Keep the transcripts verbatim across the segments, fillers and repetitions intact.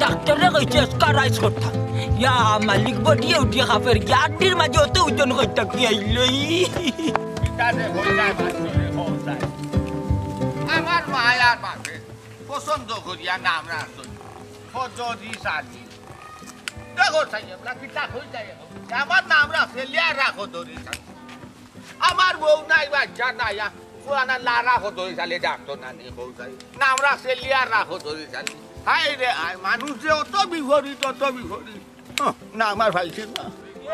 ডাক্তরে কইছে এসকার আইস করতাম। ইয়া মালিক, বডিয়ে উঠিয়ে খাফের গিয়া আড্ডির মাঝে অত ওজন কইতা কি আইলো ই? আমার মায়ার বাপে পছন্দ করিয়া নাম রাখছইন হজরি চালি। দেখো চাই আমরা কিতা কই যাই এখন। আমার নাম রাখছে লিয়া রাখো দরি চালি। আমার বউ নাই, বাচ্চা নাই, আর পুরানা লারা হজরি চালি ডাকতো নানি কই যাই। নাম রাখছে লিয়া রাখো দরি চালি। হায় রে, আয় মানুষ যে অত বিপরীত, অত বিপরীত। হ্যাঁ, না, আমার ভাই ছিল না।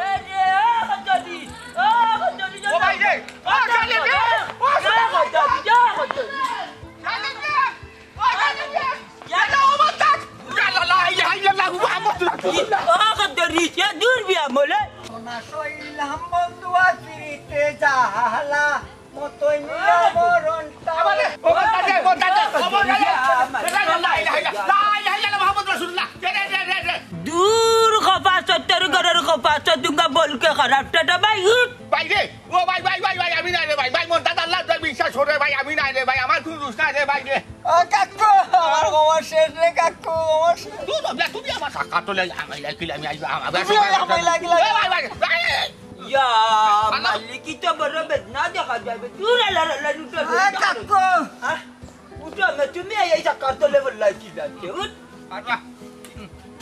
এ রে, ও কতদিন, ও কতদিন, ও ভাই রে, ও চালি রে, ও চালি রে। ও কতদিন, ও কতদিন। চালি রে, ও চালি রে। ইয়া আল্লাহ, ও বাচ্চা। ইয়া আল্লাহ, লা ইলাহা ইল্লাল্লাহ, মুহাম্মাদুর রাসূলুল্লাহ। ও কতদিন, সে দূর বিয়া মলে। সোনা শৈলাম বন্ধুয়া ফিরিতে জাহালা। মতই মিয়া মরণ তাও। আবার রে, ও বাচ্চা রে, ও বাচ্চা রে, ও বাচ্চা রে। লা ইলাহা ইল্লাল্লাহ, লা ইলাহা ইল্লাল্লাহ, মুহাম্মাদুর রাসূলুল্লাহ। রে, রে, রে, রে, রে। দূর খফা সত্তর ঘরের খফা সত্তর তুঙ্গা বলকে খারাপ টাটা ভাই, উঠ। ভাই রে, ও ভাই, ভাই, ভাই, ভাই, আমি না রে ভাই, ভাই, মন তাত আল্লাহ তুই বিশ্বাস করে ভাই, আমি না রে ভাই, আমার কোনো দোষ নাই রে ভাই রে। ও কাকু, আমার ক্ষমা শেষ রে কাকু, ক্ষমা শেষ। তুই তো, তুমি আমার কাকা তো লে, আমি লেখিলে, আমি আইবা, আমার তুমি আমার আমায় লাগি, লাগি। এ ভাই, ভাই, ভাই। ইয়া, মালিকি তো বড় বেদনা দেখা যাবে। দূর আল্লাহ, আল্লাহ, উঠো, এ উঠো। কাকু। হ্যাঁ? উঠো, মে তুমি এই, এই চাকার তলে বললাই কি যাচ্ছে, উঠ। আরে।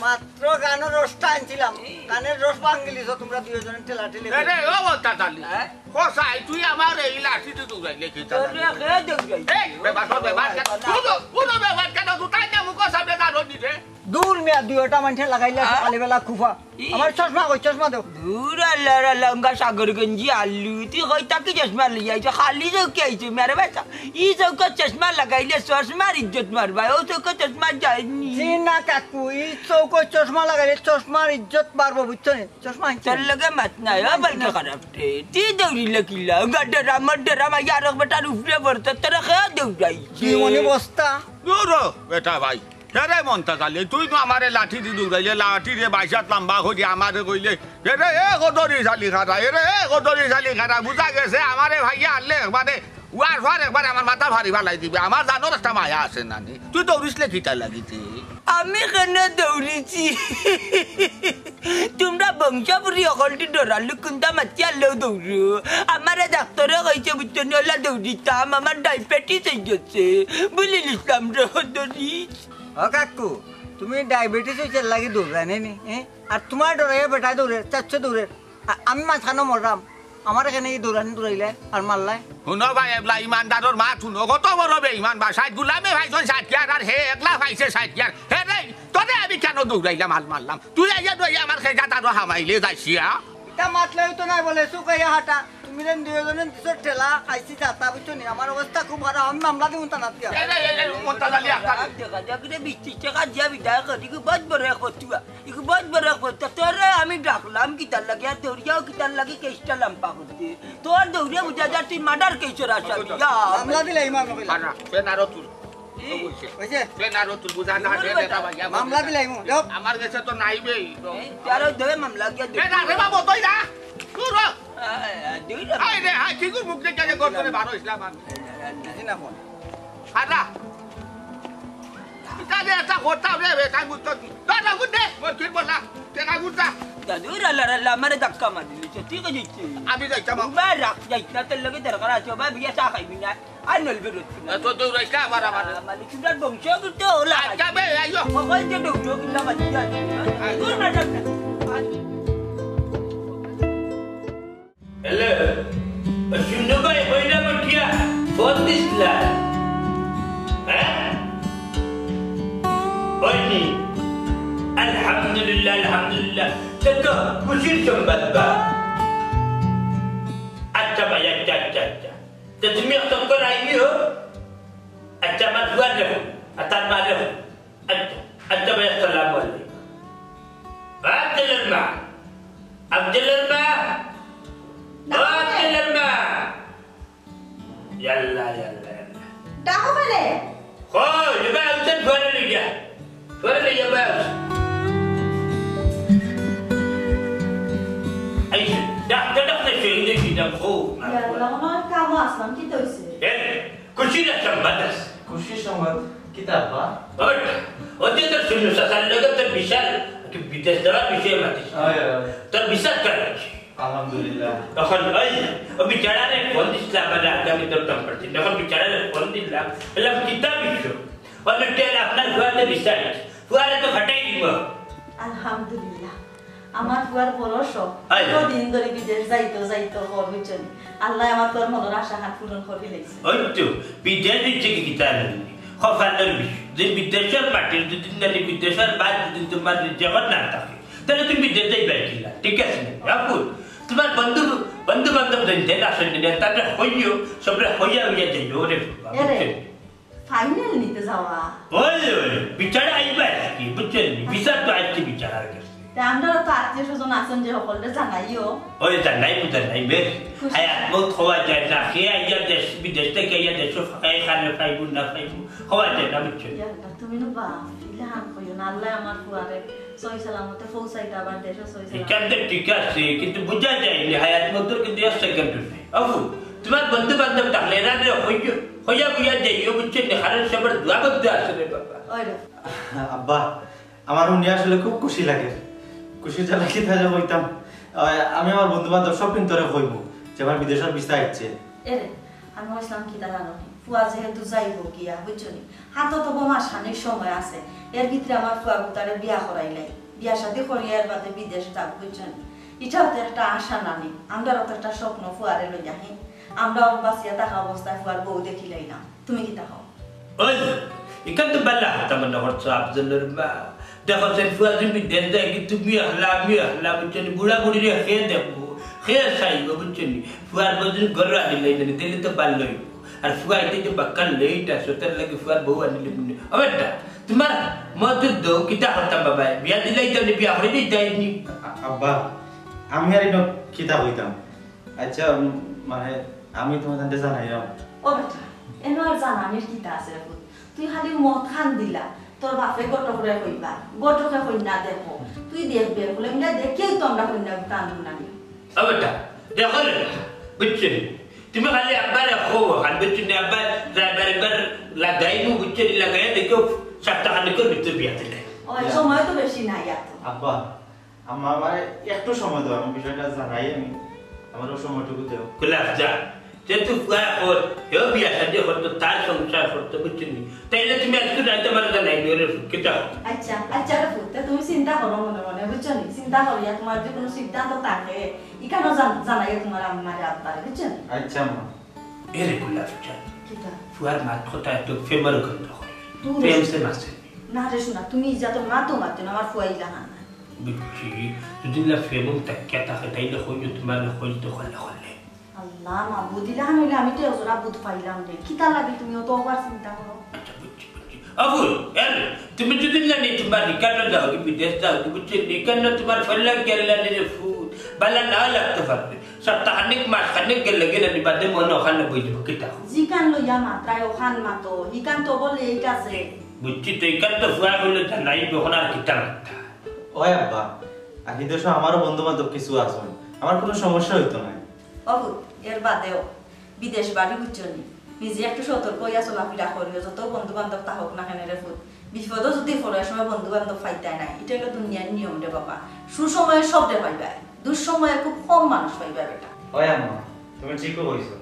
মাত্র কানর রসটা আনছিলাম, কানর রস ভাঙিলিছো তোমরা দুইজনে ঠেলাঠেলি এ রে, করে। ও বলতা তালি। হ্যাঁ? কসাই, তুই আমার এই লাঠি দি দৌড়াইলে কি তোরে তালি? কে দৌড়াইছে? এই, বেবাস, বেবাস, না। কোনো, কোনো বেবাস কেন? তুই তাই না মুখো সামনে দাঁড়ো নি রে? দূর মিয়া, দুইটা মানষে লাগাইলে আ? সকালবেলা খুফা। ই? আমার চশমা কই, চশমা দেও। দূর আল্লাহ, আল্লাহ, উঙ্গা সাগরগঞ্জি আলু, তুই কই তাকি চশমা লই আইছো? খালি চৌকে আইছো, মেরে বেটা। ই চৌকে চশমা লাগাইলে চশমার ইজ্জত মারবা, ও চৌকে চশমা যায়নি। জি না কাকু, ই চৌকে চশমা লাগাইলে চশমার ইজ্জত বাড়বো, বুঝছো নি? চশমা আনছি। তোর লগে মাত নাই, ও বলকে খারাপ রে। তুই দৌড়িলে কিলা? উঙ্গা ডেরা, আমার ডেরা, মাইয়া আরক বেটার উপরে পড়তো, তোরা খেয়ে দৌড়াইছে। কি মনে বস্তা? দূর হ, বেটা ভাই। হেরে মন্তাজ আলী, তুই তো আমারে লাঠি দি দৌড়াইলে, লাঠি রে বাইশাত লম্বা করি আমারে কইলে, এরে এ কদরি শালি খারা, এরে এ কদরি শালি খারা, বুঝা গেছে আমারে ভাইয়া আনলে একবারে ওয়ার ফার একবারে আমার মাথা ফাড়ি ফালাই দিবে, আমার জানোর একটা মায়া আছে নানি, তুই দৌড়িসলে কিতা লাগিতে? আমি কেনে দৌড়িছি? তুমরা বংশপুরি অকলটি ডরালু কুন্তা মাতিয়া লও দৌড়ো। আমারে ডাক্তরে কইছে বুঝছো নি, ওলা দৌড়িতাম, আমার ডায়াবেটিস অই গেছে। বুলিলিছলাম রে হদরি। ও কাকু, তুমি ডায়াবেটিস অইছে লাগি দৌড়ায় নি, নি, এ? আর তুমার ডরাইয়া বেটায় দৌড়ে, চাচ্ছে দৌড়ে। আ-, আমি মাঝখানো মররাম। আমার এখানে এই দৌড়ানি দৌড়াইলে আর মারলাই। হুনো ভাই, এবলা ইমানদারর মাত হুনো। কত বড় বেঈমান বা, সাত গুলামে পাইছইন ষাট কিয়ার, আর হে একলা পাইছে ষাট কিয়ার। হে রে, তোরে আমি কেনে দৌড়াইলাম, হাল মারলাম? তুই আইয়া দইয়া আমার খেজাত আরো হামাইলে যাইছিয়া। ইতা মাতলে অইতো নায় বলে, চুকাইয়া হাটা। তুমি যেন দুইজনে দিছো ঠেলা, খাইছি যাতা, বুঝছো নি? আমার অবস্থা খুব খারাপ, আমি মামলা দিমু থানাত গিয়া। এই, এই, এই, এই, মন্তাজ আলী আখতার। দেখা যাক রে, বিশ ত্রিশ টেকা দিয়া বিদায় করি, কি বদ বড় এক ফতুয়া। ইগু বদ বড় এক ফতুয়া। তোরে আমি ডাকলাম কিতার লাগি, আর দৌড়িয়াও কিতার লাগি, কেসটা লাম্বা করতে। তোর দৌড়ে বুঝা যায় তুই মার্ডার কেসর আসামি। ইয়া। মামলা দিলে ইমাম নকইলা। না, না, সে নারো তুল। কি? অইছে? মামলা দিলাই মু, যাও। আমার গেছে তো নাই বে, তো। এই, তারও দে মামলা গিয়া দে। এ, না রে বাবা, তুই না। তুই র। আয়, আয়, দুই রে। আয় রে, আয়, কি করে মুখ দেখে যে ঘর করে বার হইছিলাম আমি? বুঝি না কোন। খালা। ইটা দে, এটা করতাম রে, বে, তাই বুঝতো কি? তোর না বুঝ দে, মোর কি বললা? তেরা বুঝতা? দাদু, রাল্লা, রাল্লা, আমারে ধাক্কা মারি দিলি, ঠিক আছে? আমি যাইতাম। উবা রাখ, যাইতাম, তোর লগে দরকার আছে, বাবা, বিয়া চা খাইবি না। আর নলবে রোজ। এ, তো দৌড়াইস না আবার আমার। আ, মালিক, তোমরা বংশ করতে ওলা। আচ্ছা বে, আইও। কখন যে ডুবলো কিনা বাচ্চা। আচ্ছা। দূর না যাবে। হ্যালো, শুনো ভাই, বইটা বটিয়া ফোন দিছিলা? হ্যাঁ? হয়নি? আলহামদুলিল্লাহ, আলহামদুলিল্লাহ। সে তো খুশির সংবাদ বা। আচ্ছা ভাই, আচ্ছা, আচ্ছা, আচ্ছা। তে তুমি অত করে আইলিও? আচ্ছা, আমার ফুয়ার লেখো, আর তার মা লেখো। আচ্ছা, আচ্ছা ভাই, আসসালামু আলাইকুম। আব্দুলের মা, আব্দুলের মা, ও আব্দুলের মা। ইয়াল্লা, ইয়াল্লা, ইয়াল্লা। ডাকো কেনে? ও, এবার আইছেন ঘরে লইয়া। ঘরে লইয়া বাস। এই ডাক্তার, ডাক্তার, সেই দেখি, দেখো। ইয়াল্লা, মনে হয় কামো আসলাম, কি তো হইছে? এ, খুশির সংবাদ আছে। খুশির সংবাদ? কিতা বা? ওই, ওই যে তোর শুনু চাচার লগে তোর বিশাল, তুই বিদেশ যাওয়ার বিষয়ে মাতিস। হয়, হয়, হয়। তোর বিশাল কাজ আছে। আলহামদুলিল্লাহ। তখন ওই, ও বেচারারে ফোন দিছিলাম, মানে আগামী তোর নাম্বার দিন। তখন বেচারারে ফোন দিলাম, বললাম, "কিতা বিষয়?" বললো, "টেন আপনার ফুয়াতে বিশাল, ফুয়ারে তো ফাটাই দিব।" আলহামদুলিল্লাহ। আমার ফুয়ার বড় শখ। আয়। কতদিন ধরি বিদেশ যাইতো যাইতো কর, বুঝছো নি? আল্লাহ আমার ফুয়ার মনের আশা হাত পূরণ করি লাইছে। ওই তো, বিদেশ দিচ্ছে কি কিতা নেই? কপালের বিষয়। যে বিদেশের মাটির দুদিন জানি বিদেশের বাদ দুদিন তোমার রিজিকর না থাকে, তাহলে তুমি বিদেশ যাইবায় কিলা? ঠিক আছে নি? রাখুন। তোমার বন্ধু, বন্ধু বান্ধব জানতে না শুনতে না, তাহলে হইও, সবরে হইয়া হইয়া যাইও রে বাবা, এরে। বুঝছো নি? ফাইনাল নিতে যাওয়া। ওই, ওই, বিচারে আইবা আর কি, বুঝছেন নি? বিচার তো আজকে বিচার আর কি। তে আমরা তো আত্মীয় স্বজন আছেন যে সকলকে জানাইও। ওই জানাই, বুঝা নাই বে। খুশি। আই আত্মত হওয়া যায় না, কে আইয়া দেশ, বিদেশ থেকে আইয়া দেশ, ফাঁকায় খানে পাইবো না পাইবো, হওয়া যায় না, বুঝছেন? ইয়া আল্লাহ, তুমি না বাপ, ইলাহান কইও না, আল্লাহ আমার ফুয়ারে সহি সালামতে পৌঁছাইতে আবার দেশে সহি সালামতে। এখান থেকে ঠিক আছে, কিন্তু বুঝা যায় না, হায়াত মতর কিন্তু এক সেকেন্ড নেই। অফু, তোমার বন্ধু বান্ধব থাকলে এরা রে হইয়া, হইয়া বুঝা যাইও, বুঝছেন নি? কারণ সবার দোয়া বন্ধু আছে রে বাবা। ওই রে। আব্বা, আমার উনি আসলে খুব খুশি লাগে। খুশি জ্বালা কি তাহলে হইতাম? আহ, আমি আমার বন্ধু বান্ধব সব কিন্তু ওরে কইবো যে আমার বিদেশের ভিসা আইছে। এরে, আমি কইছিলাম কি তা জানো নি? ফুয়া যেহেতু যাইবো গিয়া, বুঝছো নি? হাতে তো বোমা সানির সময় আছে। এর ভিতরে আমার ফুয়া গুতারে বিয়া করাইলাই। বিয়া শাদি করিয়া এর বাদে বিদেশ যাক, বুঝছো নি? এটাও তো একটা আশা নানি। আমরারও তো একটা স্বপ্ন ফুয়ারে লইয়া, হি। আমরাও বাঁচিয়া থাকা অবস্থায় ফুয়ার বউ দেখিলাই না। তুমি কিতা কও? ওই, এখান তো বালা কথা মনে করছো আফজলের মা। দেখো, সে ফুয়া তুমি দেশ যায় কি তুমি আহলা, আমি আহলা, বুঝছো নি? বুড়া বুড়িরে কে দেখবো, কে চাইবো, বুঝছো নি? ফুয়ার বউ যদি ঘরে আনিলাই না, তাহলে তো ভালোই। আর ফুয়া এতে যে বাক্কা লেট আছে, তার লাগে ফুয়ার বউ আনিলে মনে। ও বেটা, তোমার মত দো কিতা করতাম বাবা? বিয়া দিলাই তো বিয়া হয়ে যায়নি। আ-, আব্বা, আমি আর এটা কিতা কইতাম? আচ্ছা, উম, মানে, আমি তোমার জানতে জানাইলাম। ও বেটা, এনো আর জানানির কিতা আছে রে পুত? তুই খালি মত খান দিলা, তোর বাপে ঘটকরে কইবা, ঘটকে কইনা দেখো, তুই দেখবে, বলে মিলে দেখিয়াই তো আমরা কইনা টান না নি। ও বেটা, দেখো রে, বুঝছো নি? তুমি খালি আব্বারে কও, খালি বুঝছো নি? আব্বা ড্রাইভার একবার লাগাইমু, বুঝছো নি? লাগাইয়া দেখো, সপ্তাহ খানিকের ভিতরে বিয়া দিলে। ওই ইয়া। সময় তো বেশি নাই এত। আব্বা, আম্মা, আমারে একটু সময় দাও, আমি বিষয়টা জানাই, আমি আমারও সময়টুকু দাও। গোলাপ যা, যে তুই ফুয়া কর, হেও বিয়া শাদি করতো, তার সংসার করতো, বুঝছো নি? তাইলে তুমি আজকে রাইতে আমার জানাই দিও রে, কিতা? আচ্ছা, আচ্ছা রে পুত, তা তুমি চিন্তা করো মনে মনে, বুঝছো নি? চিন্তা করিয়া তোমার যে কোনো সিদ্ধান্ত থাকে, ইখানো জান-, জানাইয়া তোমার আম্মারে আব্বারে, বুঝছো নি? আচ্ছা, আম্মা। এরে গোলাপ যা, কিতা? ফুয়ার মাত কথা এত প্রেমর গন্ধ করে। দূর প্রেম হইছে। সে মাসে। না রে শোনা, তুমি ইজাতর মাতো মাতো না, আমার ফুয়া ইলা না। বুঝছি, যদি না প্রেম থাকিয়া থাকে, তাইলে কইও তোমার না কইল তো করলে করলে। আল্লাহ, মাবুদ, ইলাখান অইলে আমি তো এজরা বুঝ পাইলাম রে। কিতা লাগি তুমি অত over চিন্তা করো? আচ্ছা, বুঝছি, বুঝছি। আবুল, এর, তুমি যদি না নি তোমার নিকান্ন যাও, কি বিদেশ যাও, কি বুঝছি, নিকান্ন তোমার ফল্লা গেল্লা নি রে ফুত, বালা না লাগতে পারবে। সপ্তাহ খানিক, মাস খানিক গেলে গেলে নি বাদে মনে অখান বই দিব, কিতা? জিকান লইয়া মাত্রায় অখান মাতো, হিকান তো বলে এই কাছে। বুঝছি, তো ইকান তো ফুয়া বলে জানাই, অখন আর কিতা লাগতা? ওই আব্বা, আর বিদেশে আমারও বন্ধু বান্ধব কিছু আছইন, আমার কোনো সমস্যা হইতো না। অবুত, এর বাদেও বিদেশ বাড়ি বুঝছো নি? নিজে একটু সতর্ক হইয়া চলাফেরা করিও, যত বন্ধু বান্ধব তা হোক না কেন রে ফুত। বিপদও যদি পড়ো, এ সময় বন্ধু বান্ধব ফাইতায় নাই। এটা হলো দুনিয়ার নিয়ম রে বাবা। সুসময়ে সব রে পাইবা, দুঃসময়ে খুব কম মানুষ পাইবা বেটা। ওই আম্মা, তুমি ঠিকই কইছো।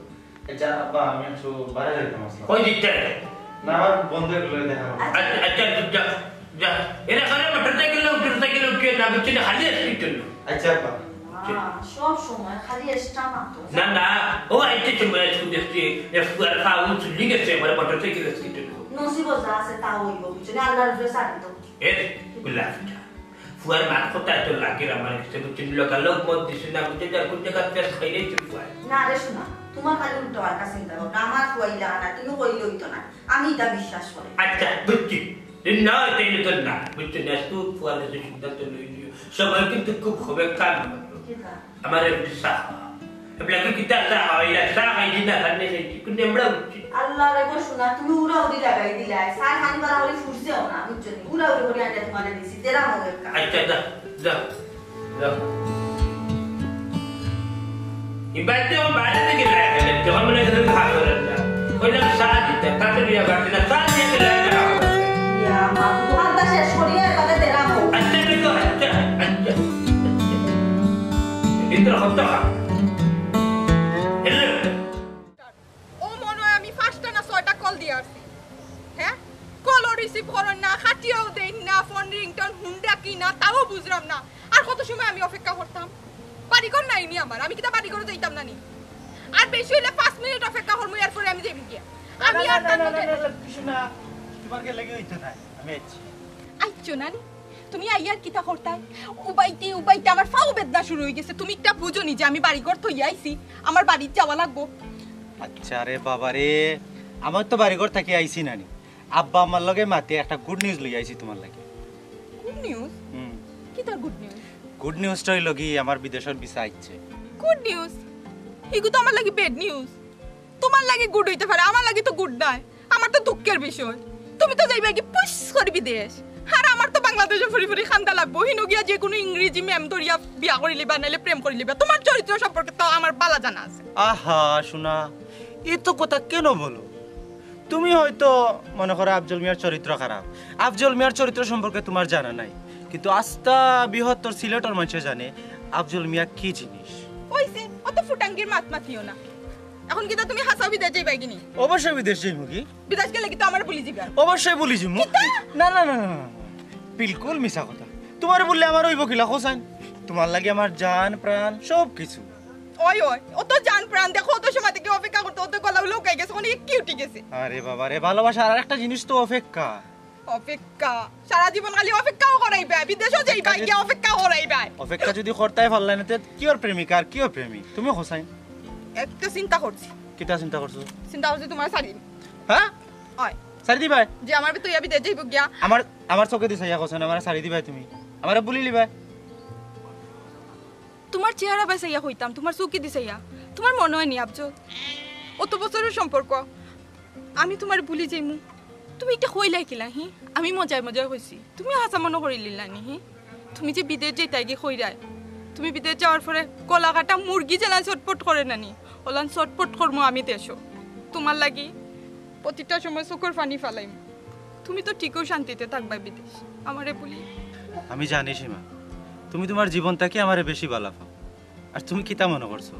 আচ্ছা আব্বা, আমি একটু বাইরে যাইতাম আসলাম। কই দিতে? না, আমার বন্ধু এগুলো দেখা করবো। আচ্ছা, আচ্ছা, যা, যা। এরা করে মোটরসাইকেল, মোটরসাইকেল উঠিয়ে না, বুঝছি না, খালি আসতে চললো। আচ্ছা আব্বা। আহ, সব সময় খালি এক্সট্রা মাতো। না, না, ও আইতে সময় আজকে দেখছি, এ ফুয়ার খাওয়া চুলি গেছে, আমার মোটরসাইকেল আজকে তো। নসিব যা আছে তা হইব, বুঝছো না, আল্লাহর উপরে ছাড়ি তো। এ, গোলাপ যা। ফুয়ার মাত কথা এত লাগে আমার কাছে, বুঝছো, লগালগ মত দিছে না, বুঝছো, যার কোন জায়গা পেশ খাইলেই তো ফুয়ার। না রে শোনা, তোমার খালি উল্টো আর কাছে চিন্তা করো না, আমার ফুয়া ইলা না, তুমি কইলে হইতো না, আমি এটা বিশ্বাস করি। আচ্ছা, বুঝছি। যদি না হয়, তাইলে তো না। বুঝছো না? আজকে ফুয়ার কাছে সিদ্ধান্ত লই দিও। সবাই কিন্তু খুব হবে কান। কিতা? আমার একটু চা খাওয়া। এবলা কি কিতা চা খাওয়া? ইলা চা খাইছি না, খাইলে খাইছি। কিন্তু আমরা বুঝছি। আল্লাহ রে গো, শোনা, তুমি উড়াউড়ি লাগাই দিলাই। চা খানি বালা হলে ফুটছেও না, বুঝছো নি? উড়াউড়ি করে আনলে তোমারে দিছি। তেরা হবে কান। আচ্ছা, যা, যা, যা। এই বাড়িতে আমার বাইরে থেকে লাগে, যখন মনে হয় ভাগ করেন না। কইলাম চা দিতে, তাতে বিয়া বাড়তে না, চা দিয়ে দিলে ও মনে হয় আমি পাঁচটা না ছয়টা কল দিয়া আছি। হ্যাঁ, কলও রিসিভ করইন না, কাটিয়াও দেইন না, ফোন রিংটোন হুনরা কি না তাও বুঝলাম না। আর কত সময় আমি অপেক্ষা করতাম? বাড়িঘর নাই নি আমার, আমি কিতা বাড়িঘরো যাইতাম না নি? আর বেশি হইলে পাঁচ মিনিট অপেক্ষা করমু, এরপরে আমি যাইমু গিয়া। আমি আর তার লগে কিছু না, তোমার গেলে কি হইতে নাই, আমি আইছি। আইছো না নি? তুমি আইয়ার কিতা করতায়? উবাইতে উবাইতে আমার ফাও বেদনা শুরু হয়ে গেছে। তুমি একটা বুঝো নি যে আমি বাড়িঘর থইয়া আইছি, আমার বাড়িত যাওয়া লাগবো। আচ্ছা রে বাবা রে, আমার তো বাড়িঘর থাকি আইছি না নি। আব্বা আমার লগে মাতে একটা গুড নিউজ লই আইছি তোমার লাগি। Good news? হুম। কিতা গুড নিউজ? গুড নিউজটা হইল কি, আমার বিদেশর ভিসা আইছে। Good news? ইগু তো আমার লাগি ব্যাড নিউজ। তোমার লাগি গুড হইতে পারে, আমার লাগি তো গুড নায়। আমার তো দুঃখের বিষয়। তুমি তো যাইবায় গি পুশ করি বিদেশ। আর আমার তো বাংলাদেশো ফুরি ফুরি কান্দা লাগবো। হিনো গিয়া যে কোনো ইংরেজি ম্যাম ধরিয়া বিয়া করিলিবা, নাইলে প্রেম করিলিবা। তোমার চরিত্র সম্পর্কে তো আমার বালা জানা আছে। আহা, সোনা, এ তো কথা কেন বলো? তুমি হয়তো মনে করো আফজল মিয়ার চরিত্র খারাপ। আফজল মিয়ার চরিত্র সম্পর্কে তোমার জানা নাই, কিন্তু আস্তা বৃহত্তর সিলেটর মানুষে জানে আফজল মিয়া কি জিনিস। কইছি, অত ফুটাঙ্গির মাত মাতিও না। এখন কিতা তুমি হাছাউ বিদেশ যাইবায় গি নি? অবশ্যই বিদেশ যাইমু গি। বিদেশ গেলে কিতা আমারে ভুলি যিবায়? অবশ্যই ভুলি যিমু। কিতা? না, না, না, না, না, না। বিলকুল মিছা কথা। তোমারে ভুললে আমার অইবো কিলা, হোসেন? তোমার লাগি আমার জান, প্রাণ, সব কিছু। ওই, ওই, অত জান প্রাণ দেখো, অত সময় থাকি অপেক্ষা করতে, অত গলা উলো উকাই গেছে, অখন কিউটি গেছে। আরে বাবা রে, ভালোবাসার আর একটা জিনিস তো অপেক্ষা। অপেক্ষা? সারা জীবন খালি অপেক্ষাও করাইবায়, বিদেশো যাইবায় গিয়া অপেক্ষা করাইবায়। অপেক্ষা যদি করতায় পারলায় না, তে কিওর প্রেমিকা আর কিওর প্রেমিক? তুমি হোসেন। একটা চিন্তা করছি। কিতা চিন্তা করছো? চিন্তা করছি তোমার ছাড়ি। হ্যাঁ? হয়। ছাড়ি দিবায়? যে আমার ভিতরে বিদেশ যাইবো গিয়া। আমার, আমার চোখে দিছাইয়া হোসেন, আমারে ছাড়ি দিবায় তুমি? আমারে ভুলি লিবায়? তোমার চেহারা বায় চাইয়া কইতাম, তোমার চউখেদি চাইয়া। তোমার মনো অয় নি আফজল? অত বছরর সম্পর্ক, আমি তোমারে ভুলি যাইমু? তুমি ইটা কইলায় কিলা, হি? আমি মজায় মজায় কইছি, তুমি হাছা মনো করিলিলায় নি, হি? তুমি যে বিদেশ যাইতায় গি কইরায়, তুমি বিদেশ যাওয়ার পরে গলা কাটা মুরগি যেলান ছটফট করে না নি, অলান ছটফট করমু আমি দেশো। তোমার লাগি প্রতিটা সময় চোখর পানি ফালাইমু। তুমি তো ঠিকউ শান্তিতে থাকবায় বিদেশ, আমারে ভুলি। আমি জানি সীমা, তুমি তোমার জীবন থাকি আমারে বেশি বালা পাও। আর তুমি কিতা মনো করছো,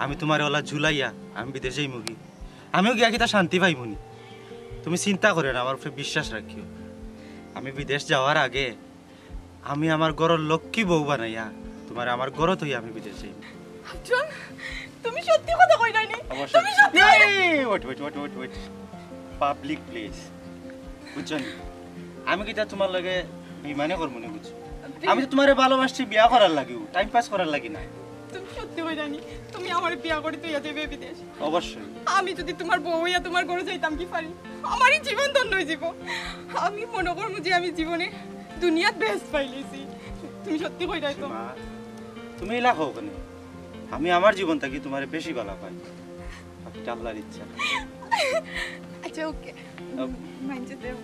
আমি তোমারে অলা ঝুলাইয়া আমি বিদেশ যাইমু গি? আমিও গিয়া কিতা শান্তি পাইমু নি? তুমি চিন্তা করিও না, আমার উপরে বিশ্বাস রাখিও। আমি বিদেশ যাওয়ার আগে আমি আমার ঘরর লক্ষ্মী বউ বানাইয়া তোমারে আমার ঘরো থইয়া আমি বিদেশ যাইমু। আফজল, তুমি সত্যি কথা কইরায় নি? অবশ্যই। তুমি সত্যি কইরায়? এই, wait, wait, wait, wait, wait. Public place। বুঝছো নি? আমি কিতা তোমার লগে বেইমানি করমু নি, বুঝছো? আমি তো তোমারে ভালোবাসছি বিয়া করার লাগিউ, টাইম পাস করার লাগি না। তুমি সত্যি কইরায় নি? তুমি আমারে বিয়া করি থইয়া যাইবায় বিদেশ? অবশ্যই। আমি যদি তোমার বউ অইয়া তোমার ঘরো যাইতাম কি পারি? আমার ই জীবন ধন্য অইযিবো। আমি মনো করমু যে আমি জীবনে দুনিয়াত বেহেস্ত পাইলিছি। তুমি সত্যি কইরায় তো? মা, তুমি ইলা কও কেনে? আমি আমার জীবন থাকি তোমারে বেশি বালা পাই। বাকিটা আল্লাহর ইচ্ছা। আচ্ছা, ওকে। আম, মাইনষে দেও।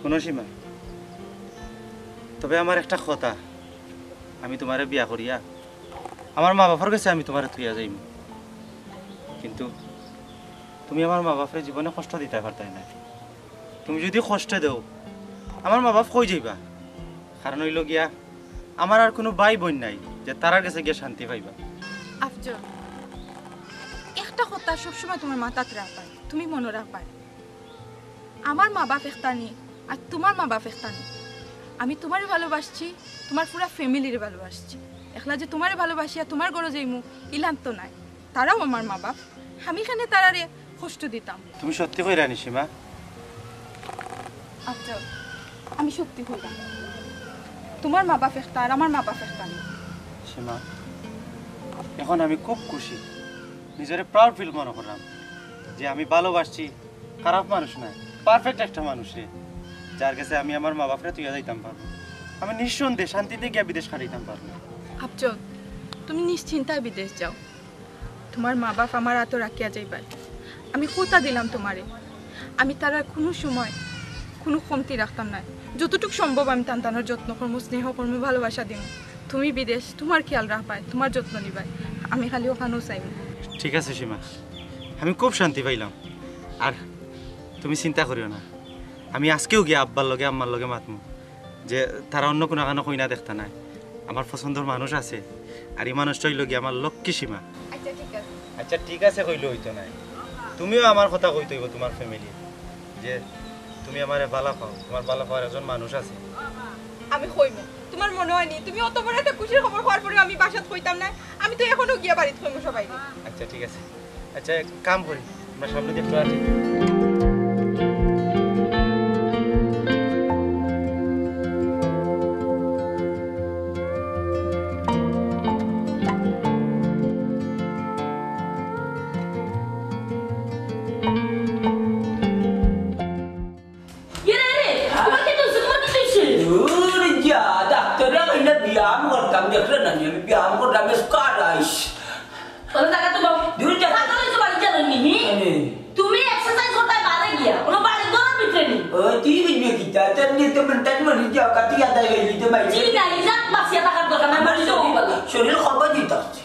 হুনো সীমা, তবে আমার একটা কথা, আমি তোমারে বিয়া করিয়া আমার মা বাপর গেছে আমি তোমারে থইয়া যাইমু, কিন্তু তুমি আমার মা বাপরে জীবনে কষ্ট দিতায় পারতায় না। তুমি যদি কষ্ট দেও, আমার মা বাপ কই যাইবা? কারণ অইলো গিয়া, আমার আর কুনু ভাই বইন নাই যে তারার গেছে গিয়া শান্তি পাইবা। আফজল, একটা কথা সবসময় তোমার মাথাত রাখবায়, তুমি মনো রাখবায়, আমার মা বাপ একটানি আর তোমার মা বাপ একটানি। আমি তোমারে ভালোবাসছি, তোমার পুরা ফ্যামিলিরে ভালোবাসছি। একলা যে তোমারে ভালোবাসিয়া তোমার ঘরো যাইমু, ইলান তো নায়। তারাও আমার মা বাপ, আমি কেনে তারারে কষ্ট দিতাম? তুমি সত্যি কইরায় নি সীমা? আফজল, আমি সত্যি কইরাম। তোমার মা বাপ একটা আর আমার মা বাপ একটানি। সীমা, এখন আমি খুব খুশি, নিজরে প্রাউড ফিল মনো কররাম যে আমি ভালোবাসছি খারাপ মানুষ নায়, পারফেক্ট একটা মানুষরে, যার গেছে আমি আমার মা বাপরে থইয়া যাইতাম পারমু। আমি নিঃসন্দেহে শান্তিতে গিয়া বিদেশ কাটাইতাম পারমু। আফজল, তুমি নিশ্চিন্তায় বিদেশ যাও। তোমার মা বাপ আমার আতো রাখিয়া যাইবায়। আমি কথা দিলাম তোমারে, আমি তারার কুনু সময় কুনু কমতি রাখতাম নায়। যতটুক সম্ভব আমি তান তানর যত্ন করমু, স্নেহ করমু, ভালোবাসা দিমু। তুমি বিদেশ, তোমার খেয়াল রাখবায়, তোমার যত্ন নিবায়। আমি খালি অখানউ চাইমু। ঠিক আছে সীমা, আমি খুব শান্তি পাইলাম। আর তুমি চিন্তা করিও না, আমি আজকেউ গিয়া আব্বার লগে আম্মার লগে মাতমু যে তারা অন্য কুনু কানো কইনা দেখতা নায়। আমার পছন্দর মানুষ আছে, আর ই মানুষটা অইলো গিয়া আমার লক্ষ্মী সীমা। আচ্ছা, ঠিক আছে। আচ্ছা, ঠিক আছে কইলে অইতো নায়, তুমিও আমার কথা কইতে অইবো তুমার ফ্যামিলি, যে তুমি আমারে ভালা পাও, তুমার ভালা পাওয়ার একজন মানুষ আছে। আমি কইমু, তুমার মনো অয়নি তুমি অত বড় একটা খুশির খবর কওয়ার পরেও আমি বাসাত কইতাম না? আমি তো এখনো গিয়া বাড়িত কইমু সবাইরে। আচ্ছা, ঠিক আছে। আচ্ছা, এক কাম করি, আমরা সামনে দিয়া একটু আটি। ইয়ে রে, রে, তোমার কি হইছে? তোমার কি হইছে? দূর যা, ডাক্তারে কইলা ব্যায়াম করতাম, দেখলে না নি, আমি ব্যায়াম করতাম, স্কোয়াট আইস। ওরে জাগা তো বাবু। দূর যা। পাগল হইছো বাড়ি চলো নি, হি? আরে। তুমি এক্সারসাইজ করতে বাইরে গিয়া, কোনো বাড়ি ঘরের ভিতরে নি। ও, তুই বুঝবি কি তা? তোর নিয়ে তো মেন্টাল মরে যাও, কাটি আদায় হয়ে যেতে পারি। জি না, ইজাত বাঁচিয়া থাকার দরকার নাই, আমার মরে যাও। শরীর, শরীর খবর দিতে হচ্ছে।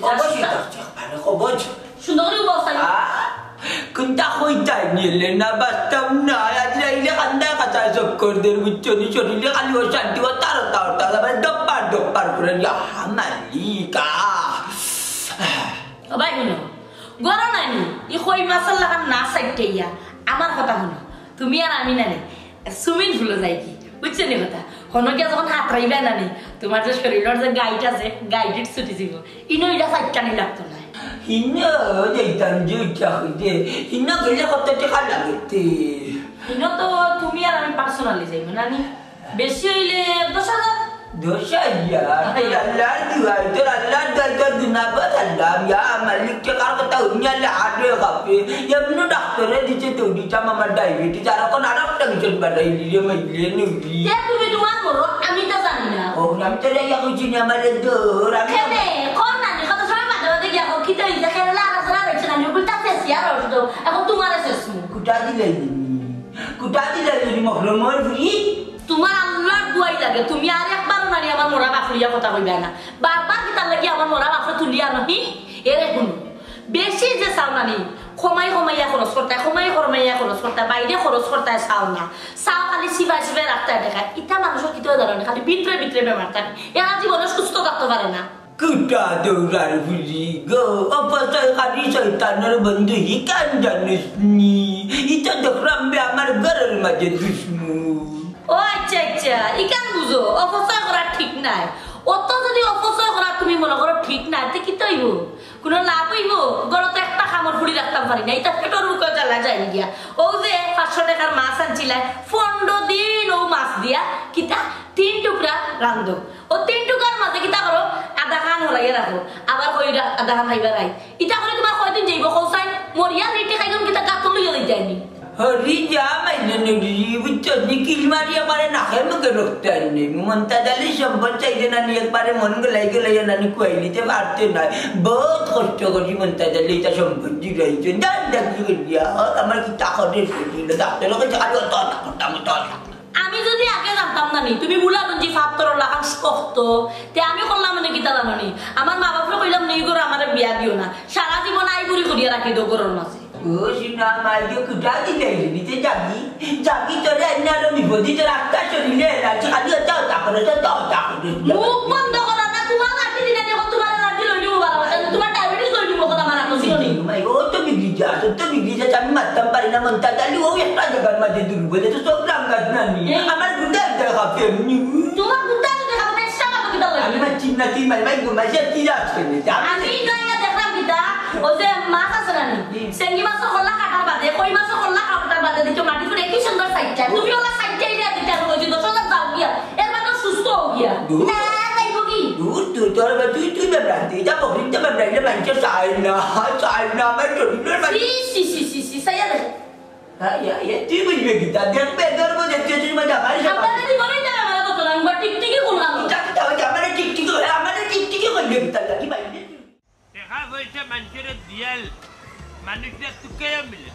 খবর দিতে হচ্ছে, মানে খবর। সুন্দর করে বস, আমি আ? কোনটা কইতাই নিলে না, বাঁচতাম না। আজ রাইলে কান্দা কাটা চক্কর দের, বুঝছো নি? শরীরে খালি অশান্তি, ও তার, তার, তার, আবার ডপ্পার, ডপ্পার করে, ইয়া, মালিকা। ও ভাই, হুনো, গরম নানি, ই কই মাছর লাখান না সাইডে ইয়া, আমার কথা হুনো, তুমি আর আমি নানি, সুইমিং পুলো যাই কি, বুঝছো নি কথা? হনো গিয়া যখন হাতরাইবা নানি, তোমার যে শরীরের যে গাইট আছে, গাইট ছুটি দিব। ইনো ইটা সাইডটা নি লাগতো না। হিনো যাইতাম যে ইচ্ছা হইতে, হিনো গেলে কত টাকা লাগতে? হিনো তো তুমি আর আমি পার্সোনালি যাইবো নানি, বেশি হইলে দশ হাজার। দশ হাজার? আরে। আল্লাহর দুয়াই, তোর আল্লাহর দুয়াই, তোর দুনাবো আল্লাহ, ইয়া মালিক, টেকার কথা হুনিয়া আল্লাহ আগে কাঁপে। এমনি ডাক্তারে দিছে তো দিতাম আমার ডায়াবেটিস, আর এখন আর একটা কিছু বাড়াই দিলে মাইলে নুলি। কে তুমি তোমার করো, আমি তো জানি না। ও, আমি তো রে ইয়া কইছি না, আমার দৌড়, আমি কেনে? কোন নানি? কত সময় মাঝে মাঝে গিয়া কও, কিতা হইছে? কেন লাগা সারা রয়েছে নানি? উল্টা শেষ ইয়ার অর্থ। এখন তোমার শেষ মুখ। কুটা দিলে নি? কুটা দিলে নি মহরমর ফুরি? তোমার আল্লাহর দুয়াই লাগে, তুমি আর একবারও নানি আমার মরা বাপ লইয়া কথা কইবা না। বারবার কিতার লাগি আমার মরা বাপরে তুলিয়া আনো, হি? এরে হুনো, বেশি যে চাও নানি, কমাই কমাইয়া খরচ করতায়, কমাই কমাইয়া খরচ করতায়, বাইরে খরচ করতায় চাও না। চাও খালি সিবাই সিবাই রাখতায় দেখায়। ইতা মানুষের কিতা জানো না, খালি ভিতরে ভিতরে বেমার থাকে। এরা জীবনে সুস্থ থাকতে পারে না। কুটা দৌড়ার বুলি গো, অপচয় খালি শয়তানের বন্ধু, হি কান জানিস নি? ইতা দেখলাম বে আমার ঘরের মাঝে দুশ্মন। ও আচ্ছা, আচ্ছা, ইখান বুঝো, অপচয় করা ঠিক নায়। অত যদি অপচয় করা তুমি মনে করো ঠিক নায়, তে কিতা অইবো? কোনো লাভ অইবো? ঘরো তো একটা কামড় ফুড়ি রাখতাম পারি না, ইতা পেটর ভুকে জ্বালা যায় গিয়া। ও যে পাঁচশো টাকার মাছ আনছিলায়, পনেরো দিন ও মাছ দিয়া কিতা তিন টুকরা রান্ধো। ও তিন টুকরার মাঝে কিতা করো? আধা খান হরাইয়া রাখো, আবার কই রা-, আধা খান খাইবার আই। ইতা করে তোমার কয়দিন যাইবো? কৌসাই মরিয়া লেটে খাইলাম, কিতা গাতো লইয়া যাইতায় নি? হরি যা মাইনে নুরি, বুঝছো নি? কিল মারি আমারে নাকে মুখে রক্তায় নি। মন্তাজ আলী সম্পদ চাইলে নানি একবারে মন গলাই গলাই নানি কুয়াই নিতে পারতে না। বহুত কষ্ট করি মন্তাজ আলী ইতা সম্পদ জুড়াইছে। জান ডাকি করিয়া, আমার কিতা করে শরীর? ডাক্তার লোকে খালি অত অত করতাম, অত অত। আমি যদি আগে জানতাম নানি, তুমি বুলা গঞ্জি ফাত্তর লাখান শক্ত, তে আমি করলাম মানে কিতা জানো নি? আমার মা বাপরে কইলাম, "নেই গো, আমারে বিয়া দিও না, সারা জীবন আই বুড়ি করিয়া রাখি দেও ঘরর মাঝে।" ও সিনা, মাই গো, কুটা দিলে, নিতে যাবি, যাবি তোরে আইনা আরো বিপদি, তোর আত্মা শরীরে এলার্জি, খালি অত অত করে, অত অত করে। মুখ বন্ধ করো না, তোমার লাঠি দিলে দেখো, তোমার লাঠি লই নিবো বারো, তোমার ডায়াবেটিস লই নিবো, কথা মানা তো, শুনো নি? মাই গো, ও তো বিগড়ি যা, ও তো বিগড়ি যা, আমি মারতাম পারি না, মন্তাজ আলী, ও একটা জায়গার মাঝে দুর্বল, এ তো সব রামগাছ নানি। এই আমার গুদা একটা খাবে এমনি। তোমার গুদা তো দেখাবো, একটা খাবো কিতা লাগে? আমি মারছি না, তুই মার, মাই গো, মারছি, তুই রাখছ কেনে? আমি আমি গাইয়া দেখলাম কিতা, ও যে মাছ আছে না নি? হুম। সেঙ্গি মাছর কল্লা কাটার বাদে, কই মাছর কল্লা কাটার বাদে, দিকে মাটি করে কি সুন্দর সাইড চাই। তুমি ওলা সাইড চাই না, দিতে আমি কইছি, দশ হাজার দাও গিয়া। এর মানে সুস্থ হও গিয়া। দূর। না, যাইবো কি? দূর, তুই তোর বা-, তুই, তুই বেবড়াতে, যা বকরিতে বেবড়াইলে মানষে চায় না, চায় না, আমার শরীরের মাঝে। ছি, ছি, ছি, ছি, ছি, চাইয়া দেখ। হ্যাঁ, ইয়া, ইয়া, তুই বুঝবে কিতা? দেখবে, ধরবো যে তুই, তুই মজা পারিস না। আপনারা কি বলেন না, আমার কত লম্বা টিকটিকি করলাম। যা, যা, যা, আমারে টিকটিকি করে, আমারে টিকটিকি করবে কিতা? কি ভাই? টেকা পয়সা মানষরে দিয়াল, মানুষরে তুকাইয়া মিলে।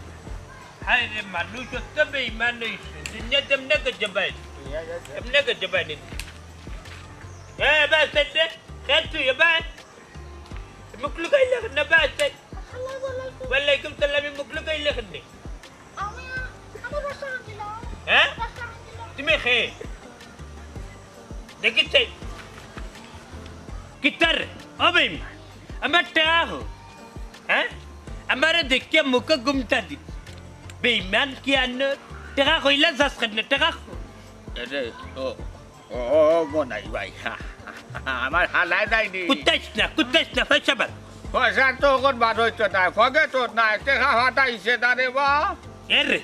হায় রে, মানুষ অত বেইমান অইছে, দুনিয়া তেমনে গজব আইছে, তেমনে গজব আইছে। এ, বাস, এ, এ, তুই, এ, বাস। মুখ লুকাইলে কেনে, বাস, এ? আসসালামু আলাইকুম। ওয়ালাইকুম সালাম, মুখ লুকাইলে কেনে? আমি, আমি রেস্টুরেন্ট দিলাম। হ্যাঁ? রেস্টুরেন্ট দিলাম। তুমি খে? দেখি চাই। কিতার? ও বেইমান, আমার টেকা কো? হ্যাঁ? আমারে দেখিয়া মুখো ঘুমটা দিল। বেইমান কি আনর? টেকা কইলা যাস কেনে? টেকা কো? এরে, ও, ও, ও, মনাই ভাই, আমার হালায় যায়নি। কুত্তাইস না, কুত্তাইস না, পয়সা বার। পয়সা তো অখন বার অইতো না, পকেটো নাই, টেকা ফাটাইছে না রে বা। এরে,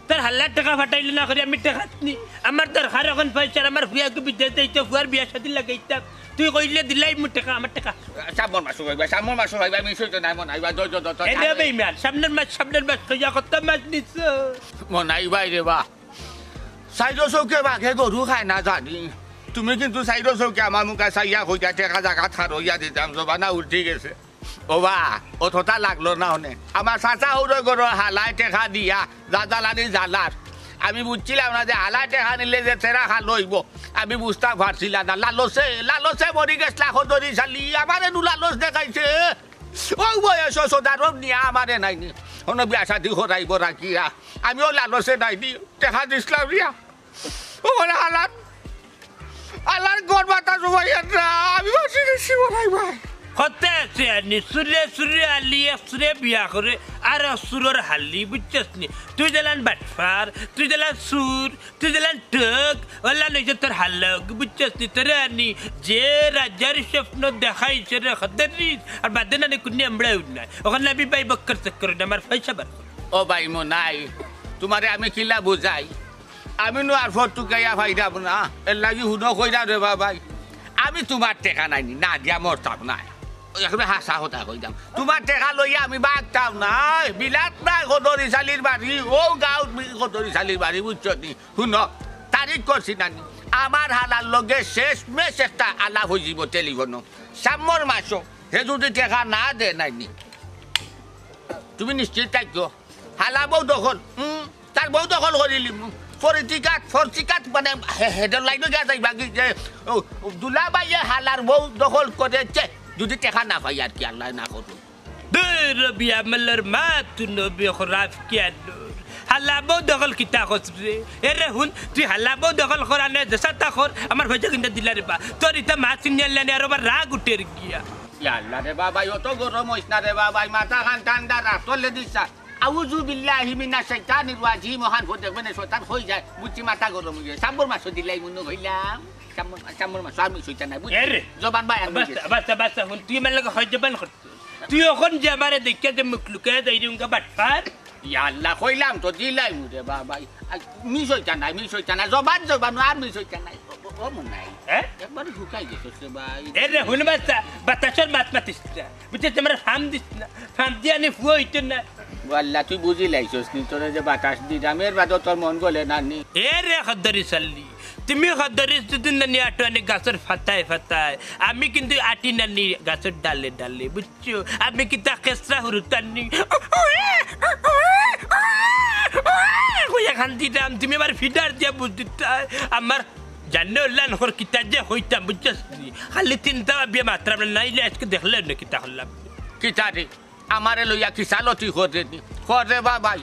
তোর হালার টেকা ফাটাইলে না করি আমি টেকা নি। আমার দরকার অখন পয়সার, আমার ফুয়াগু বিদেশ যাইতো, ফুয়ার বিয়া শাদি লাগাইতাম। তুই কইলে দিলাইমু টেকা, আমার টেকা। সামনর মাসো ভাই, সামনর মাসো ভাই, মিস অইতো নায় মনাই ভাই, ধৈর্য ধর, ধর। এরে বেইমান, সামনর মাস, সামনর মাস কইয়া কত মাস নিছো? মনাই ভাই রে বা, চাইরো চউখে বাঘে গরু খায় না জানি। তুমি কিন্তু চাইরো চউখে আমার মুখে চাইয়া কইতা টেকা জাগাত খারইয়া দিতাম, জবানা উল্টি গেছে। ও বা, অতটা লাগলো না অনে। আমার চাচা হউরর ঘরর হালায় টেকা দিয়া যা জ্বালানি জ্বালার। আমি বুঝছিলাম না যে হালায় টেকা নিলে যে তেরা খালো অইবো। আমি বুঝতাম পারছিলাম না। লালসে, লালসে মরি গেছলা খদরি শালি। আমারে নু লালস দেখাইছে। ও বয়স সদারব নিয়া আমারে নাইনি। অনো বিয়া শাদি করাইবো রাখিয়া। আমিও লালসে নাইনি। টেকা দিছলাম রিয়া। ও বলে, "আলার, আলার ঘর বাতাস হইয়ার না, আমি বাঁচি গেছি মনাই ভাই।" কতে আছে আনি? সুরে সুরে আলি এক সুরে বিয়া করে, আর এক সুরর হালি, বুঝছস নি? তুই দিলান বাটফার, তুই দিলান সুর, তুই দিলান টক, ওলা নইছে তোর হালক, বুঝছস নি? তোরে আনি যে রাজার স্বপ্ন দেখাইছে রে খদ্দরিস, আর বাদে নানি কুন্নি আমরাও নাই। ওখানে আমি ভাই বক্কর চক্কর না, আমার পয়সা বার কর। ও ভাই মনাই, তোমারে আমি কিলা বুঝাই? আমি নু আর ফটুকাইয়া ফাইরাম না, এর লাগি হুনো কইরা রে বাবাই, আমি তোমার টেকা নাইনি, না দিয়া মরতাম নায়। একবারে হাছা কথা কইতাম, তোমার টেকা লইয়া আমি বাগতাম নায়। বিলাত নায় খদরি শালির বাড়ি, ও গাঁওত খদরি শালির বাড়ি, বুঝছো নি? হুনো, তারিখ করছি নানি, আমার হালার লগে শেষমেশ একটা আলাপ অইযিবো টেলিফোনো। সামনর মাসো, হে যদি টেকা না দে নাইনি, তুমি নিশ্চিত থাকিও। হালা বউ দখল, হুম, তার বউ দখল করিলিমু। ফরিতিকাত, ফরসিকাত মানে হে-, হেডর লাইনো গিয়া যাইবা কি যে, ও, দুলাভাইয়ে হালার বউ দখল করেছে, যদি টেকা না পাই আর কি, আল্লায় না করুক। দূর রবি আমলর মা, তুই নবী খরাফ কিয়া নূর। হালা বউ দখল কিতা করছে রে? এরে হুন, তুই হালা বউ দখল করা নে, যেছা তা কর, আমার পয়সা কিন্তু দিলা রে বা। তোর ইতা মা চিনিয়া লানি আর আমার রাগ উঠের গিয়া। ইয়া আল্লাহ রে বাবাই, অত গরম অইস না রে বাবাই, মাথাখান ঠান্ডা রাখ, তলে দিস না। আউযু বিল্লাহি মিনাশ শাইতানির রাজিম, অখান ফো দেখবে না, শয়তান কই যায়, বুঝছি মাথা গরম অইগেছে। সামনর মাসো দিলাই মনো কইলাম, সামনর, সামনর মাসো আমি শয়তান নাই, বুঝছি? এরে। জবান বায়ান বাস, অইগেছে। বাস, বাস, হুন, তুই আমার লগে হয় জবান করতে। তুই অখন যে আমারে দেখিয়া যে মুখ লুকাইয়া যাই রে উনকা বাটপার। ইয়া আল্লাহ, কইলাম তো দিলাইমু রে বাবাই। আর মিস অইতা নাই, মিস অইতা নাই, জবান, জবান, আর মিস অইতা নাই। ও, ও, ও মনাই। হ্যাঁ? একবারে হুকাই গেছস রে ভাই। এরে, হুন বাচ্চা, বাতাসর মাত মাতিস না। বুঝছস, আমারে ফাম দিস না। ফাম দিয়া আনি ফুয়া অইতো না। ও আল্লাহ, তুই বুঝিলাইছস নি, তোরে যে বাতাস দিতাম, এর বাদেও তোর মন গলে না নি। এরে খদ্দরি শালি, তুমি খদ্দরি যদি নানি আটো আনি গাছর ফাতায় ফাতায়, আমি কিন্তু আটি নানি গাছর ডালে ডালে, বুঝছো? আমি কিতা খেসরা হুরুতানি। কইয়া কান্দিরাম, তুমি আমার ফিডার দিয়া বুঝ দিতায়। আমার জানে উল্লা নখর কিতা যে কইতাম, বুঝছস নি? খালি চিন্তা ভাবিয়া মাতরাম না, নাইলে আজকে দেখলে না কিতা করলাম। কিতা রে? আমারে লইয়া কিসালতি করে নি? করে বাবাই,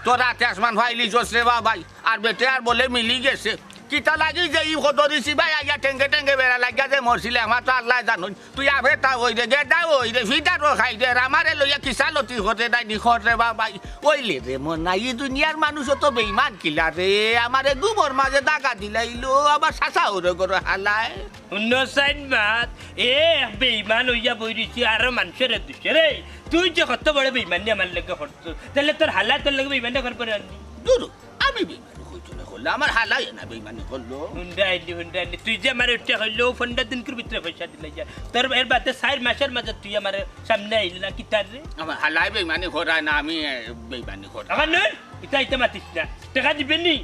তোর রাতে আসমান ফাইলি জোস রে বাবাই, আর বেটে আর বলে মিলি গেছে। কিতা লাগি যে ই খদরি সিবাই আইয়া টেঙ্গে টেঙ্গে বেড়া লাগিয়া যে মরছিলে, আমার তো আল্লায় জানইন। তুই আফেতা অই রে, গেদা অই রে, ফিডারও খাই রে, আর আমারে লইয়া কিসালতি করে নাই নি, করে বাবাই। অইলে রে মনাই, ই দুনিয়ার মানুষ অত বেইমান কিলা রে, আমারে ঘুমর মাঝে দাগা দিলাইলো, আবার শাসা ওরে গরো হালায়। হুনো সাইন মাত, এ এক বেইমান অইয়া বই রইছি, আরো মানষরে দুষে রে। তুই যে কত বড় বেইমানি আমার লগে করছস, তাইলে তোর হালায় তোর লগে বেইমানি করবো না নি? দূর, আমি বেইমানি কইতো না করলে, আমার হালায় না বেইমানি করলো। হুন্ডা আইলি, হুন্ডা আইলি, তুই যে আমারে উঠিয়া কইলো, ও পনরো দিনকুর ভিতরে পয়সা দিলে যা। তোর এর বাদে চাইর মাসর মাঝে তুই আমার সামনে আইলি না, কিতার রে? আমার হালায় বেইমানি করায় না, আমি, এ, বেইমানি করায়। আমার নয়, ইতা ইতা মাতিস না। টেকা দিবে নি?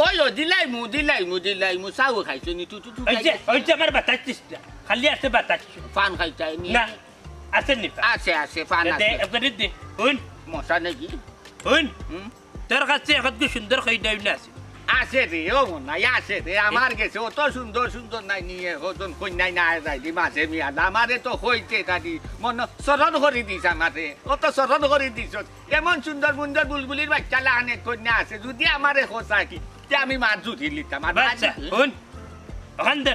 ওই, ও, দিলাইমু, দিলাইমু, দিলাইমু, চাও খাইছো নি, তু, তু, তু ওই যে, খাইছো? ওই যে আমার বাতাস দিস না। খালি আছে বাতাস। পান খাইতায় নি? না, আছে নি পান? আছে, আছে, পান দে, দে, আছে। একবারে দে। হুন। মশা নাকি? হুন। হুম? তোর কাছে এখন কি সুন্দর খাই দাও না আছে? আছে রে, ও মনাই, আছে রে, আমার গেছে অত সুন্দর সুন্দর নাই নিয়ে, ওজন কই নাই না যায় দি মাঝে মিয়া, আমারে তো হইতে দাদি, মন স্মরণ করি দিস আমারে, অত স্মরণ করি দিস। এমন সুন্দর সুন্দর বুলবুলির বাচ্চা লাহানে কন্যা আছে, যদি আমারে খোঁজা কি, তে আমি মার জুটি লিতাম, আর বাচ্চা, মার জুটি। হুন, ওখান দে।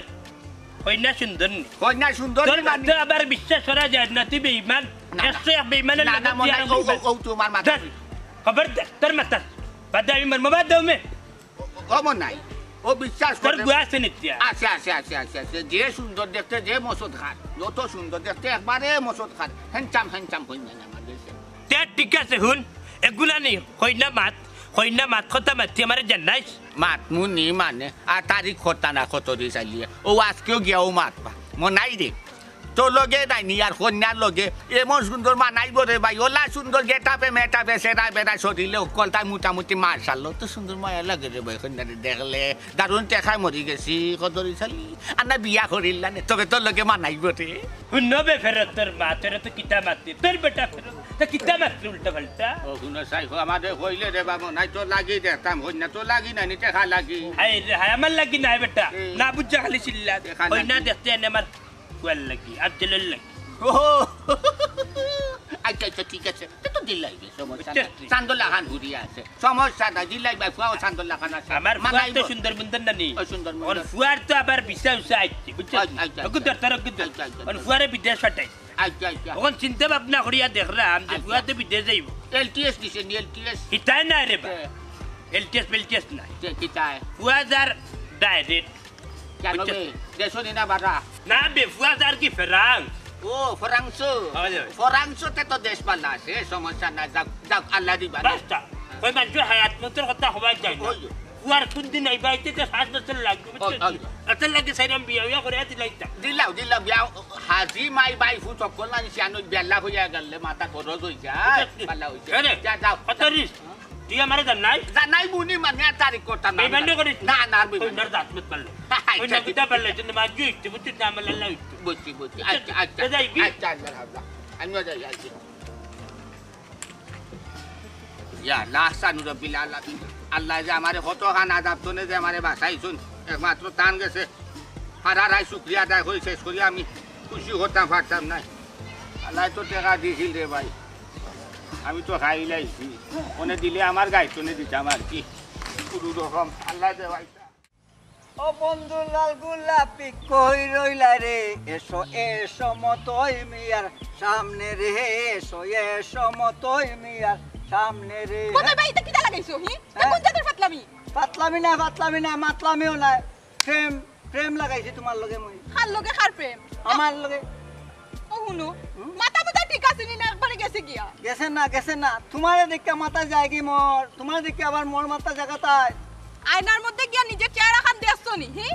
কইনা সুন্দর নি? কইনা সুন্দর তোর নি মানে? মাথা আবার বিশ্বাস করা যায় না, তুই বেইমান। না, না। একশো এক বেইমানের না, লগে না, তুই মনে আর হয় ও, ও, বেইমান। ও তোমার মাথা। ধর, খবর দে, তোর মাথা। বাদ দে, আমি মরমু, বাদ দে, মে। ও, ও, ও মনে নাই। ও বিশ্বাস তোর করে। গুয়া আছে নিতিয়া। আছে, আছে, আছে, আছে, আছে। যে সুন্দর দেখতে, যে মসুদ খার। যত সুন্দর দেখতে, একবারে মসুদ খার। Handsome, handsome কইনা আমার দেশে। তে ঠিক আছে, হুন। এগুলা নি, কইনা মাত, কইনা মাত, কথা মাতি আমারে জানাইস। মাতমু নি মানে, আর তারিখ কথা না কত দি চালিয়ে। ও আজকেও গিয়াও মাতবা। মনাই রে। তোর লগে নাই নি আর কন্যার লগে। এমন সুন্দর মানাইব রে ভাই। ওলা সুন্দর গেটাপে মেটাপে সেরা বেড়া শরীরে অকলতাই মোটামুটি মার্শাল। তো সুন্দর মায়া লাগে রে ভাই কন্যারে দেখলে। দারুণ টেকায় মরি গেছি। কত দি চালি। আর না বিয়া করিল না নে। তবে তোর লগে মানাইব রে। হুন বে ফেরত তোর মা, তোরে তো কিতা মাতি, তোর বেটা ফেরত, তো কিতা মাতি উল্টা পাল্টা। ও হুনো সাই, ও আমারে কইলে রে বাবা, নাই তোর লাগি দেখতাম, কইনা তোর লাগি নাই নি, টেকা লাগি। হায় রে হায়, আমার লাগি নাই বেটা। হুম। না বুঝা খালি চিল্লা। দেখা কইনা লাগি। দেখতে আনে আমার ফুয়ার লাগি, আফজলের লাগি। ও আচ্ছা, আচ্ছা, ঠিক আছে। তো, তো দিলাই বে, সমস্যা নাই। বুঝছস তুই? চান্দর লাখান ঘুরি আছে। সমস্যা নাই, দিলাই ভাই, ফুয়াও চান্দর লাখান আছে। আমার ফুয়ার তো মানাইব। সুন্দর মুন্দর নানি। ও সুন্দর মুন্দর। ওর ফুয়ার তো আবার ভিসা উসা আইছে, বুঝছস? আচ্ছা, আচ্ছা, ওগুদর, তোর ওগুদর। আচ্ছা, আচ্ছা। ওর ফুয়ারে বিদেশ পাঠাই। আচ্ছা, আচ্ছা। অখন চিন্তা ভাবনা করিয়া দেখলাম যে আচ্ছা। ফুয়া তো বিদেশ যাইব। এলটিএস দিছে নি, এলটিএস। হিতায় নাই রে বা। হ্যাঁ। এলটিএস মেলটিএস নাই। সে কিতায়? ফুয়া যার ডাইরেক্ট। কেন বুঝছো? বে? দেশো নি না বাড়া? না বে, ফুয়া যার কি ফেরাং? ও, ফরাংসো। হয়, হয়। ফরাংসোতে তো দেশ বালা আছে, সমস্যা নাই। যাক, যাক, আল্লাহ দিবা। বাস্তা। ওই মানুষের হায়াত মতর কথা হওয়া যায় না। ওই। ফুয়ার কোন দিন এই বাড়িতে তো সাত বছর লাগবে, বুঝছো? ওই, ওই। এত লাগে সাইরাম বিয়া হইয়া করে দিলাইতাম। দিলাও, দিলাও, বিয়া হাজি মাই বাই ফু চক্কর লানি সিয়ানো বেলা হইয়া গেলে মাথা খরচ হইছে। বুঝছো? বালা হইছে। হ্যাঁ রে। যা, যাও। কত রিস? তুই আমারে জান নাই? যা নাই মুনি মানে আর তারিখ করতাম না। বেইমানি করিস না। না, না, আর বেইমানি। কইনার দাঁত মত পারলে। আচ্ছা, কইনা ঠিক কিতা পারলে? জন্য মাঝে হইতে, বুঝছিস না? আমার লাল্লা হইতে। বুঝছি, বুঝছি। বুঝছো? আচ্ছা, আচ্ছা। যা যাই, গি। আচ্ছা, আল্লাহ হাফেজ। আমিও যাই, আছি। ইয়া আল্লাহ, আহসানু রাব্বিল আলামিন। আল্লাহ যে আমারে কত খান আজাব তনে যে আমারে বাঁচাইছুন, একমাত্র তান গেছে হারা রায় শুকরিয়া আদায় করি শেষ করি আমি খুশি করতাম পারতাম না। আল্লাহ তো টেকা দিছিল রে ভাই, আমি তো খাইলাইছি, মনে দিলে আমার গাইতনে দিতাম আর কি, কোনো রকম আল্লাহ দেওয়াইতা। ও বন্ধু লাল গোলাপি কই রইলা রে, এসো এসো মতই মিয়ার সামনে রে, এসো এসো মতই মিয়ার সামনে রে। মতই ভাই, ইতা কিতা লাগাইছো, হি? ইতা হ্যাঁ। কোন জাতের ফাতলামি? ফাতলামি না, ফাতলামি না, মাতলামিও না, প্রেম, প্রেম লাগাইছি তোমার লগে মই। কার লগে কার প্রেম? আমার লগে। ও হুনো, মাথা মুথা ঠিক আছে নি না, একবারে গেছে গিয়া? গেছে না, গেছে না, তোমারে দেখে মাথা যায় কি মোর, তোমারে দেখে আবার মোর মাথা জাগাতায়। আয়নার মধ্যে গিয়া নিজে চেহারা খান দেখছো নি, হি?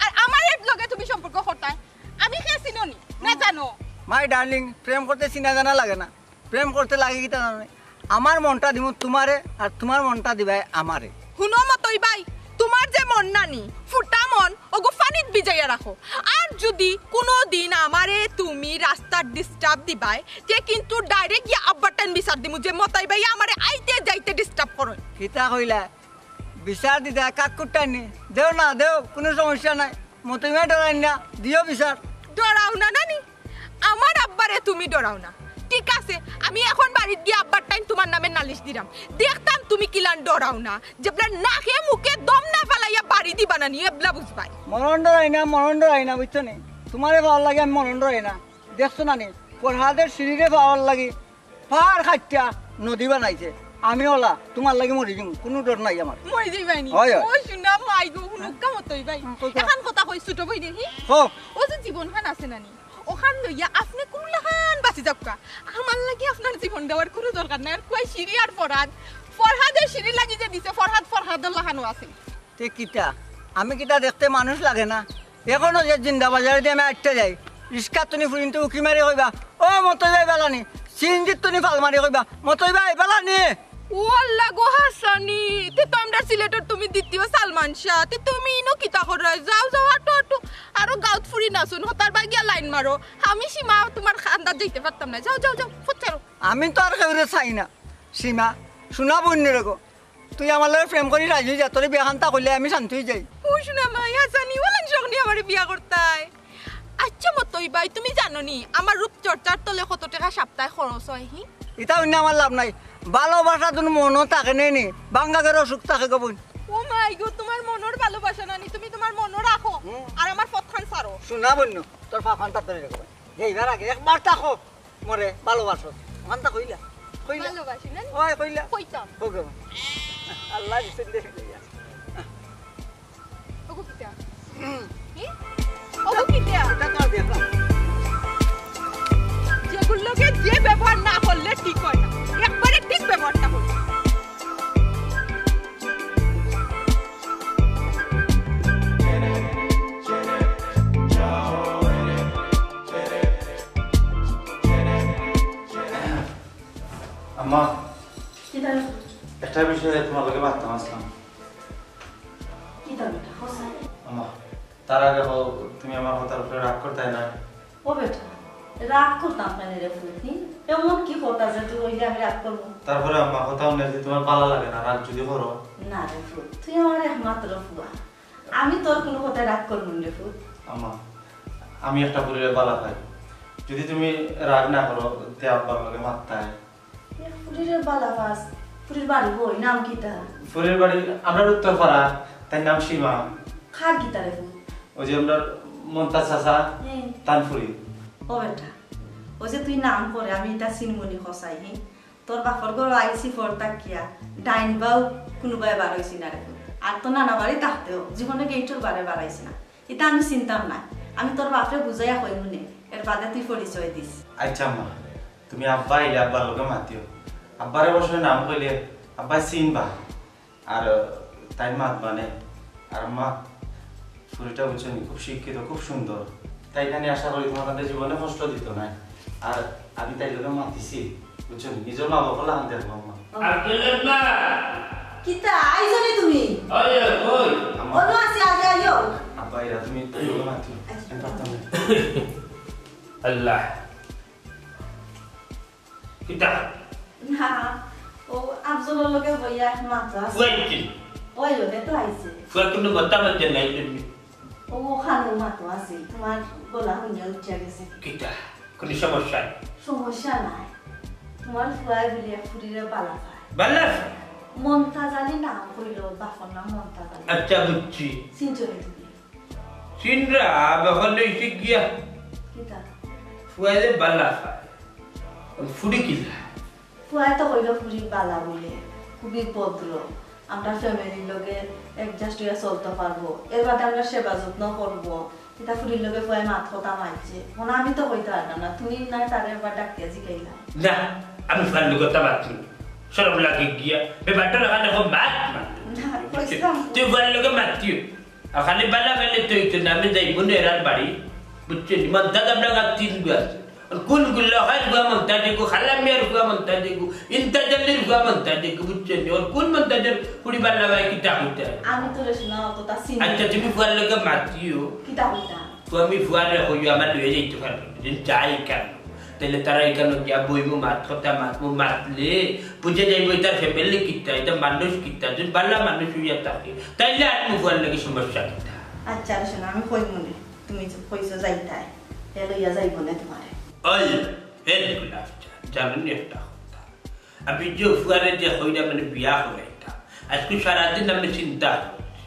আর আমার এর লগে তুমি সম্পর্ক করতায়? আমি কে চিনো নি? না জানো? মাই ডার্লিং, প্রেম করতে চিনা জানা লাগে না, প্রেম করতে লাগে কিতা জানো নি? আমার মনটা দিমু তোমারে, আর তোমার মনটা দিবায় আমারে। হুনো মতই ভাই, তোমার যে মন নানি, ফুটা মন, ওগো পানিত ভিজাইয়া রাখো। আর যদি কোনো দিন আমারে তুমি রাস্তার ডিস্টার্ব দিবায়, তে কিন্তু ডাইরেক্ট গিয়া আব্বার টাইন বিচার দিমু যে মতই ভাই আমারে আইতে যাইতে ডিস্টার্ব করো। কিতা কইলা? বিচার দিতা কাকুর টাইনে? দেও না, দেও, কোনো সমস্যা নাই। মতই মিয়া ডরাইন না, দিও বিচার। ডরাও না নানি, আমার আব্বারে তুমি ডরাও না। ঠিক আছে, আমি এখন বাড়িত গিয়া আব্বার টাইন তোমার নামে নালিশ দিলাম। দেখতাম তুমি কিলান ডরাও না, যেবলা নাকে মুখে দম না ফালাইয়া বাড়ি দিবা নানি, এবলা বুঝবায়। মরণ ডরাই না, মরণ ডরাই না, বুঝছো নি? তোমারে পাওয়ার লাগে আমি মরণ ডরাই না। দেখছো না নি? ফরহাদের সিঁড়িরে পাওয়ার লাগি পাহাড় কাটিয়া নদী বানাইছে। আমি ওলা তোমার লাগি মরি যাইমু, কোনো ডর নাই আমার। মরি যাইবায় নি? হয়, হয়। ওই শুনা মাই গো, হুনুক্কা মতই ভাই। হুম, কই, কই। এখন কথা কই ছোট ভাই দেখি। কও। ও যে জীবন খান আছে নানি, ওখান লইয়া আপনি কোন লাখান বাঁচি যাউক্কা। আমার লাগি আপনার জীবন দেওয়ার কোনো দরকার নাই। আর কই সিঁড়ি আর ফরহাদ, ফরহাদের সিঁড়ি লাগি যে দিছে, ফরহাদ ফরহাদর লাখানো আছে। তে কিতা? আমি কিতা দেখতে মানুষ লাগে না? এখনো যে জিন্দা বাজারে দিয়ে আমি আটতে যাই, রিক্সার তনি ফুরিনতে উকি মারি কইবা, "ও মতই ভাই বালা নি?" সিএনজির তনি ফাল মারি কইবা, "মতই ভাই বালা নি?" ও আল্লাহ গো হাসানি, তে তো আমরা সিলেটর তুমি দ্বিতীয় সালমান শাহ, তে তুমি ইনো কিতা কররায়? যাও, যাও, আটো, আটো। আরো গাউত ফুরি নাচুন, হতার বাগিয়া লাইন মারো। আমি সীমা তোমার খান্দাত যাইতে পারতাম না। যাও, যাও, যাও, ফুট ছাড়ো। আমি তো আর কেউরে চাই না। সীমা, শোনা বন্যের গো, তুই আমার লগে প্রেম করি রাজি হয়ে যা, তোরে বিয়া খান্তা করলে আমি শান্তি হয়ে যাই। হুশ না মাই, হাসানি, ওলান শখ নিয়ে আমারে বিয়া করতায়। আচ্ছা মতই ভাই, তুমি জানো নি আমার রূপ চর্চার তলে কত টাকা সপ্তাহে খরচ হয়, হি? এটা অন্য আমার লাভ নাই। ভালোবাসা তুমি মনও থাকে নেই নি, বাঙ্গা করে অসুখ থাকে গো বোন। ও মাই গো, তোমার মনর ভালোবাসা নানি, তুমি তোমার মনো রাখো। হুম। আর আমার পথখান ছাড়ো। শোনা বন্য, তোর পাখান তাড়াতাড়ি রাখো। যাইবার আগে একবার তাকো, মরে ভালোবাসো। ওখানটা কইলা, কইলা। ভালোবাসি না? ওই কইলা। কইতাম। হোক বাবা। আল্লাহ দিছেন দেখে লইয়া। ওগো কিতা? হুম। কি? ওগো কিতা? এটা তো দেখলাম। যেগুলোকে যে ব্যবহার না করলে ঠিক হয় না, একবারে ঠিক ব্যবহারটা করো। আম্মা, কিতা? একটা বিষয়ে তোমার লগে মাততাম আছলাম। কিতা বেটা, হোসেন? আম্মা, তার আগে কও, তুমি আমার কথার উপরে রাগ করতায় না? ও বেটা, রাগ করতাম কেনে রে ফুত, নি? এমন কি কথা যে তুই কইলে আমি রাগ করমু? তারপরে আম্মা, কথা অন্য যে তোমার ভালা লাগে না, রাগ যদি করো। না রে ফুত, তুই আমার একমাত্র ফুয়া, আমি তোর কুনু কথায় রাগ করমু না রে ফুত। আম্মা, আমি একটা ফুরিরে ভালা পাই, যদি তুমি রাগ না করো, তে আব্বার লগে মাততায়। এক ফুরিরে ভালা পাস, ফুরির বাড়ি কই, নাম কিতা? ফুরির বাড়ি আমরার উত্তর পাড়া, তাইর নাম সীমা। কার কিতা রে ফুত? ওই যে আমরার মন্তাজ চাচা, হুম। তান ফুরি। ও বেটা, ওই যে তুই নাম করে আমি ইতা চিনমু নি কছাই, হি? তোর বাপর ঘরো আইছি পর থাকিয়া, ডাইন বাউ কুনুবায় বার অইছি না রে ফুত। আর তো নানা বাড়ি থাকতেও জীবনে গেইটর বারে বার অইছি না। ইতা আমি চিনতাম না। আমি তোর বাপরে বুঝাইয়া কইমু নে, এর বাদে তুই পরিচয় দিস। আচ্ছা আম্মা, তুমি আব্বা আইলে আব্বার লগে মাতিও। আব্বারে অবশ্যই নাম কইলে আব্বায় চিনবা। আর, আহ, তাইর মাত মানে, আর আম্মা, ফুরিটা বুঝছো নি, খুব শিক্ষিত, খুব সুন্দর। তাইর কানে আশা করি তোমার তাতে জীবনে কষ্ট দিত না। আর আমি তাইর লগে মাতিছি, বুঝছো নি, নিজর মা বাবা লাগান দেখবো আম্মা। আব্দুল্লাহ মা। কিতা, আইছো নি তুমি? ওই, ওই। আম্মা। অনো আছি, আগে আইও। আব্বা, এরা তুমি তাইর লগে মাতিও। আচ্ছা। আমি পারতাম না। আল্লাহ। কিতা? না, ও আফজলর লগে বইয়া মাতো আছে। ফুয়া আইছে? ওই, ওটা তো আইছে। ফুয়া কিন্তু কথা বলতে নাই তুমি। ও ওখানে মাতো আছে, তোমার গলা হুনিয়া উঠিয়া গেছে। কিতা? কোনো সমস্যা? সমস্যা নাই। তোমার ফুয়ায় বলে এক ফুরিরে বালা পায়। বালা পায়? মন্তাজ আলী নাম কইলো, বাপর নাম মন্তাজ আলী। আচ্ছা, বুঝছি। চিনছো নি তুমি? চিনরা, ব্যাপার লইছে গিয়া। কিতা? ফুয়ায় যে বালা পায়। ফুরি কিলা? ফুয়ায় তো কইলো ফুরি বালা বলে, খুবই ভদ্র, আমরা ফ্যামিলির লগে অ্যাডজাস্ট হইয়া চলতে পারবো, এর বাদে আমরা সেবা যত্ন করবো। এটা ফুরির লগে ফুয়ায় মাত কথা মারছে, মানে আমি তো কইতে পারলাম না, তুমি না তারে একবার ডাকিয়া জিকাইলা। না, আমি ফুয়ার লগে কথা মারছি না। শরম লাগে গিয়া, ব্যাপারটা না মানে এখন মাত মারতে। না, কইছিলাম। তুই ফুয়ার লগে মাতিও। আর খালি বালা গেলে তো হইতো না, আমি যাইবো না এরার বাড়ি, বুঝছো নি? মন্তাজ আপনার কাছে তিন গু আছে। আর কোন গুল্লা হয় ফুয়া মন্তাজ এগু, খালা মিয়ার ফুয়া মন্তাজ এগু, ইন্তাজ আলীর ফুয়া মন্তাজ এগু, বুঝছো নি? আর কোন মন্তাজর ফুরি বালা ভাই কিতা হইতে হয়? আমি তো রে শোনা অতটা চিনি আচ্ছা, না। তুমি ফুয়ার লগে মাতিও। কিতা হইতা? তো আমি ফুয়ারে কইও, আমার লইয়া যাইতে পারবো না। যদি যাই কেন? তাইলে তারা এখানে গিয়া বইমু, মাত কথা মাতমু, মাতলে বুঝে যাইবো এটার ফ্যামিলি কিতা, এটা মানুষ কিতা। যদি বালা মানুষ হইয়া থাকে, তাইলে আর ফুয়ার লগে সমস্যা কিতা? আচ্ছা, রে শোনা, আমি কইমু নে, তুমি যে কইছো যাইতাই, এ লইয়া যাইবো না তোমারে। ওই, এ দেখো না, জানো নি একটা কথা? আমি যে ফুয়ারে যে কইরা মানে বিয়া করাইতাম, আজকে সারাদিন আমি চিন্তা করছি।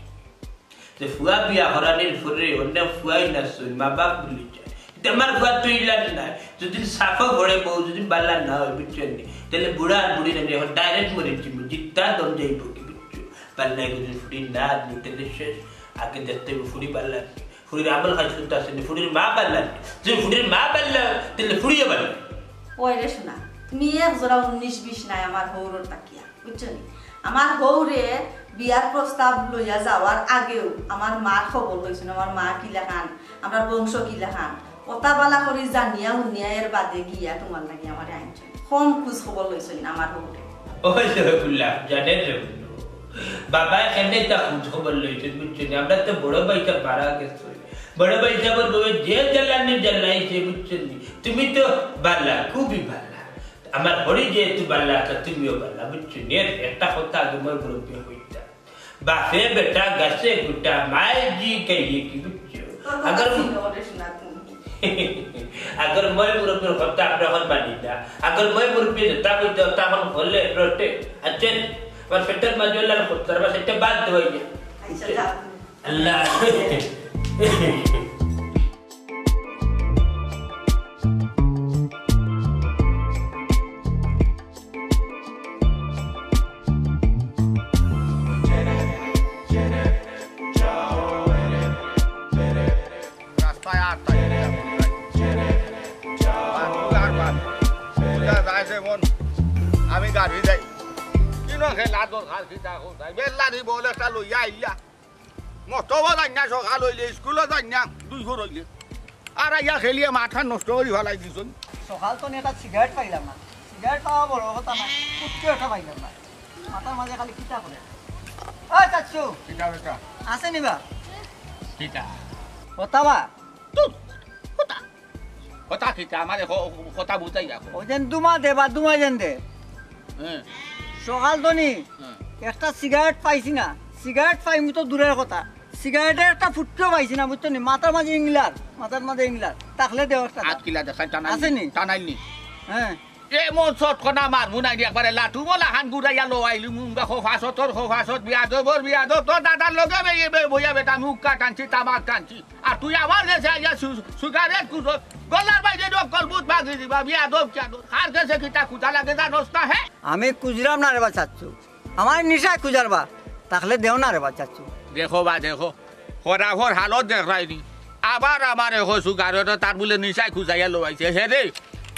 যে ফুয়া বিয়া করানির পরে অন্য ফুয়াই না শুন, মা বাপ ভুলি যায়। এটা আমার ফুয়া তো ইলাজ নাই। যদি সাফা পড়ে বউ যদি বালা না হয়, বুঝছো নি? তাহলে বুড়া আর বুড়ি না এখন ডাইরেক্ট মরে যাবো, জিত্তা দম যাইবো কি, বুঝছো? বালা এগু যদি ফুরি না আদমি, তাহলে শেষ। আগে দেখতে হবে ফুরি বালা আদমি। ফুরির আমল কাজ করতে আসেনি, ফুরির মা বালা আদমি। যদি ফুরির মা বালা, তাহলে ফুরিয়ে বালা। ওই রে শোনা, তুমি এক জোড়া উনিশ বিশ নাই আমার হৌরর তাকিয়া। বুঝছো নি? আমার হৌরে বিয়ার প্রস্তাব লইয়া যাওয়ার আগেও আমার মার খবর লইছইন, আমার মা কিলাখান, আমরার বংশ কিলাখান। অতা বালা করি জানিয়া হুনিয়া এর বাদে গিয়া তোমার লাগি আমারে আনছইন। কম খোঁজ খবর লইছইন আমার হৌরে। ওই যে বুল্লা, জানে রে বুল্লু। বাবায় কেনে তা খোঁজ খবর লইছইন, বুঝছো নি? আমরা তো বড় ভাইটা বারা গেছি। বড় ভাই সাহেবের বউয়ে যে জ্বালানি জ্বালাইছে, বুঝছো নি? তুমি তো বালা, খুবই বালা। আমার হরি যেহেতু বালা আছে, তুমিও বালা, বুঝছো নি? এর একটা কথা আগে মই মুরব্বী হইতা। বাপে বেটা গাছে গুটা, মায়ে জি খাইয়ে কি, বুঝছো? তোর কথা আগর ছিল ওরে শোনা তুমি। আগর মই মুরব্বীর কথা আমরা এখন মানি না। আগর মই মুরব্বী যেটা কইতো, তখন হলে রটে। আচ্ছা, আমার পেটের মাঝে লাল করতে, আমার সেটা বাদ দেওয়াই যায়। আচ্ছা, যাও। আল্লাহ। রাস্তায় আর তাই না। আর বান্ধব আর বান্ধব। বুঝা যায় যে মন, আমি গাড়ি যাই। কিনো খেলা দরকার কিতা কোথায়? বেল্লারি বল একটা লইয়া আইয়া। মতো বল আইনা সকাল হইলে, স্কুলে যাই না, দুই ঘর হইলে। আর আইয়া খেলিয়া মাথা নষ্ট করি ফালাই দিছইন। সকাল তো একটা সিগারেট পাইলাম না। সিগারেট পাওয়া বড় কথা না, ফুটকে ওঠা পাইলাম না। মাথার মাঝে খালি কিতা করে। ওই চাচ্চু, কিতা বেটা? আছে নি বা? কিতা? কথা বা? তুই, কথা। কথা কিতা? আমারে ক-, কথা বুঝাই রাখো। ওই যেন দুমা দে বা দুমা যেন দে। হ্যাঁ। সকাল তো নি, হ্যাঁ। একটা সিগারেট পাইছি না। সিগারেট পাইমু তো দূরের কথা, সিগারেটের একটা ফুটকেও পাইছি না, বুঝছো নি? মাথার মাঝে ইংলার, মাথার মাঝে ইংলার। তাহলে দেও একটা। আত কিলা দেখাই, টানাইল আছে নি? নি? টানাইল নি? হ্যাঁ। এমন শট কনা মারমু নাই নি, একবারে লাঠু বলা হান ঘুরাইয়া লওয়াইলি মুঙ্গা খোফাসতর খোফাসত, বিয়াদবর বিয়াদব, তোর দাদার লগে বে-, বে-, বইয়া বেটা মুখ কাটানছি, তামাক টানছি। আর তুই আমার গেছে আইয়া সু-, সুগারেট কুসত, গলার বাইরে ডক্কল বুত ভাগি দিবা, বিয়াদব কিয়াদব। কার গেছে কিতা খুঁজা লাগে জানোস না, হে? আমি খুঁজলাম না রে বা চাচ্চু, আমার নিশায় খুঁজার বা, তাহলে দেও না রে বা চাচ্চু। দেখো বা দেখো, খরাফর হালত দেখরায়নি। আবার আমারে কয় সুগারেট, তার বুলে নিশায় খুঁজাইয়া লওয়াইছে। হে রে,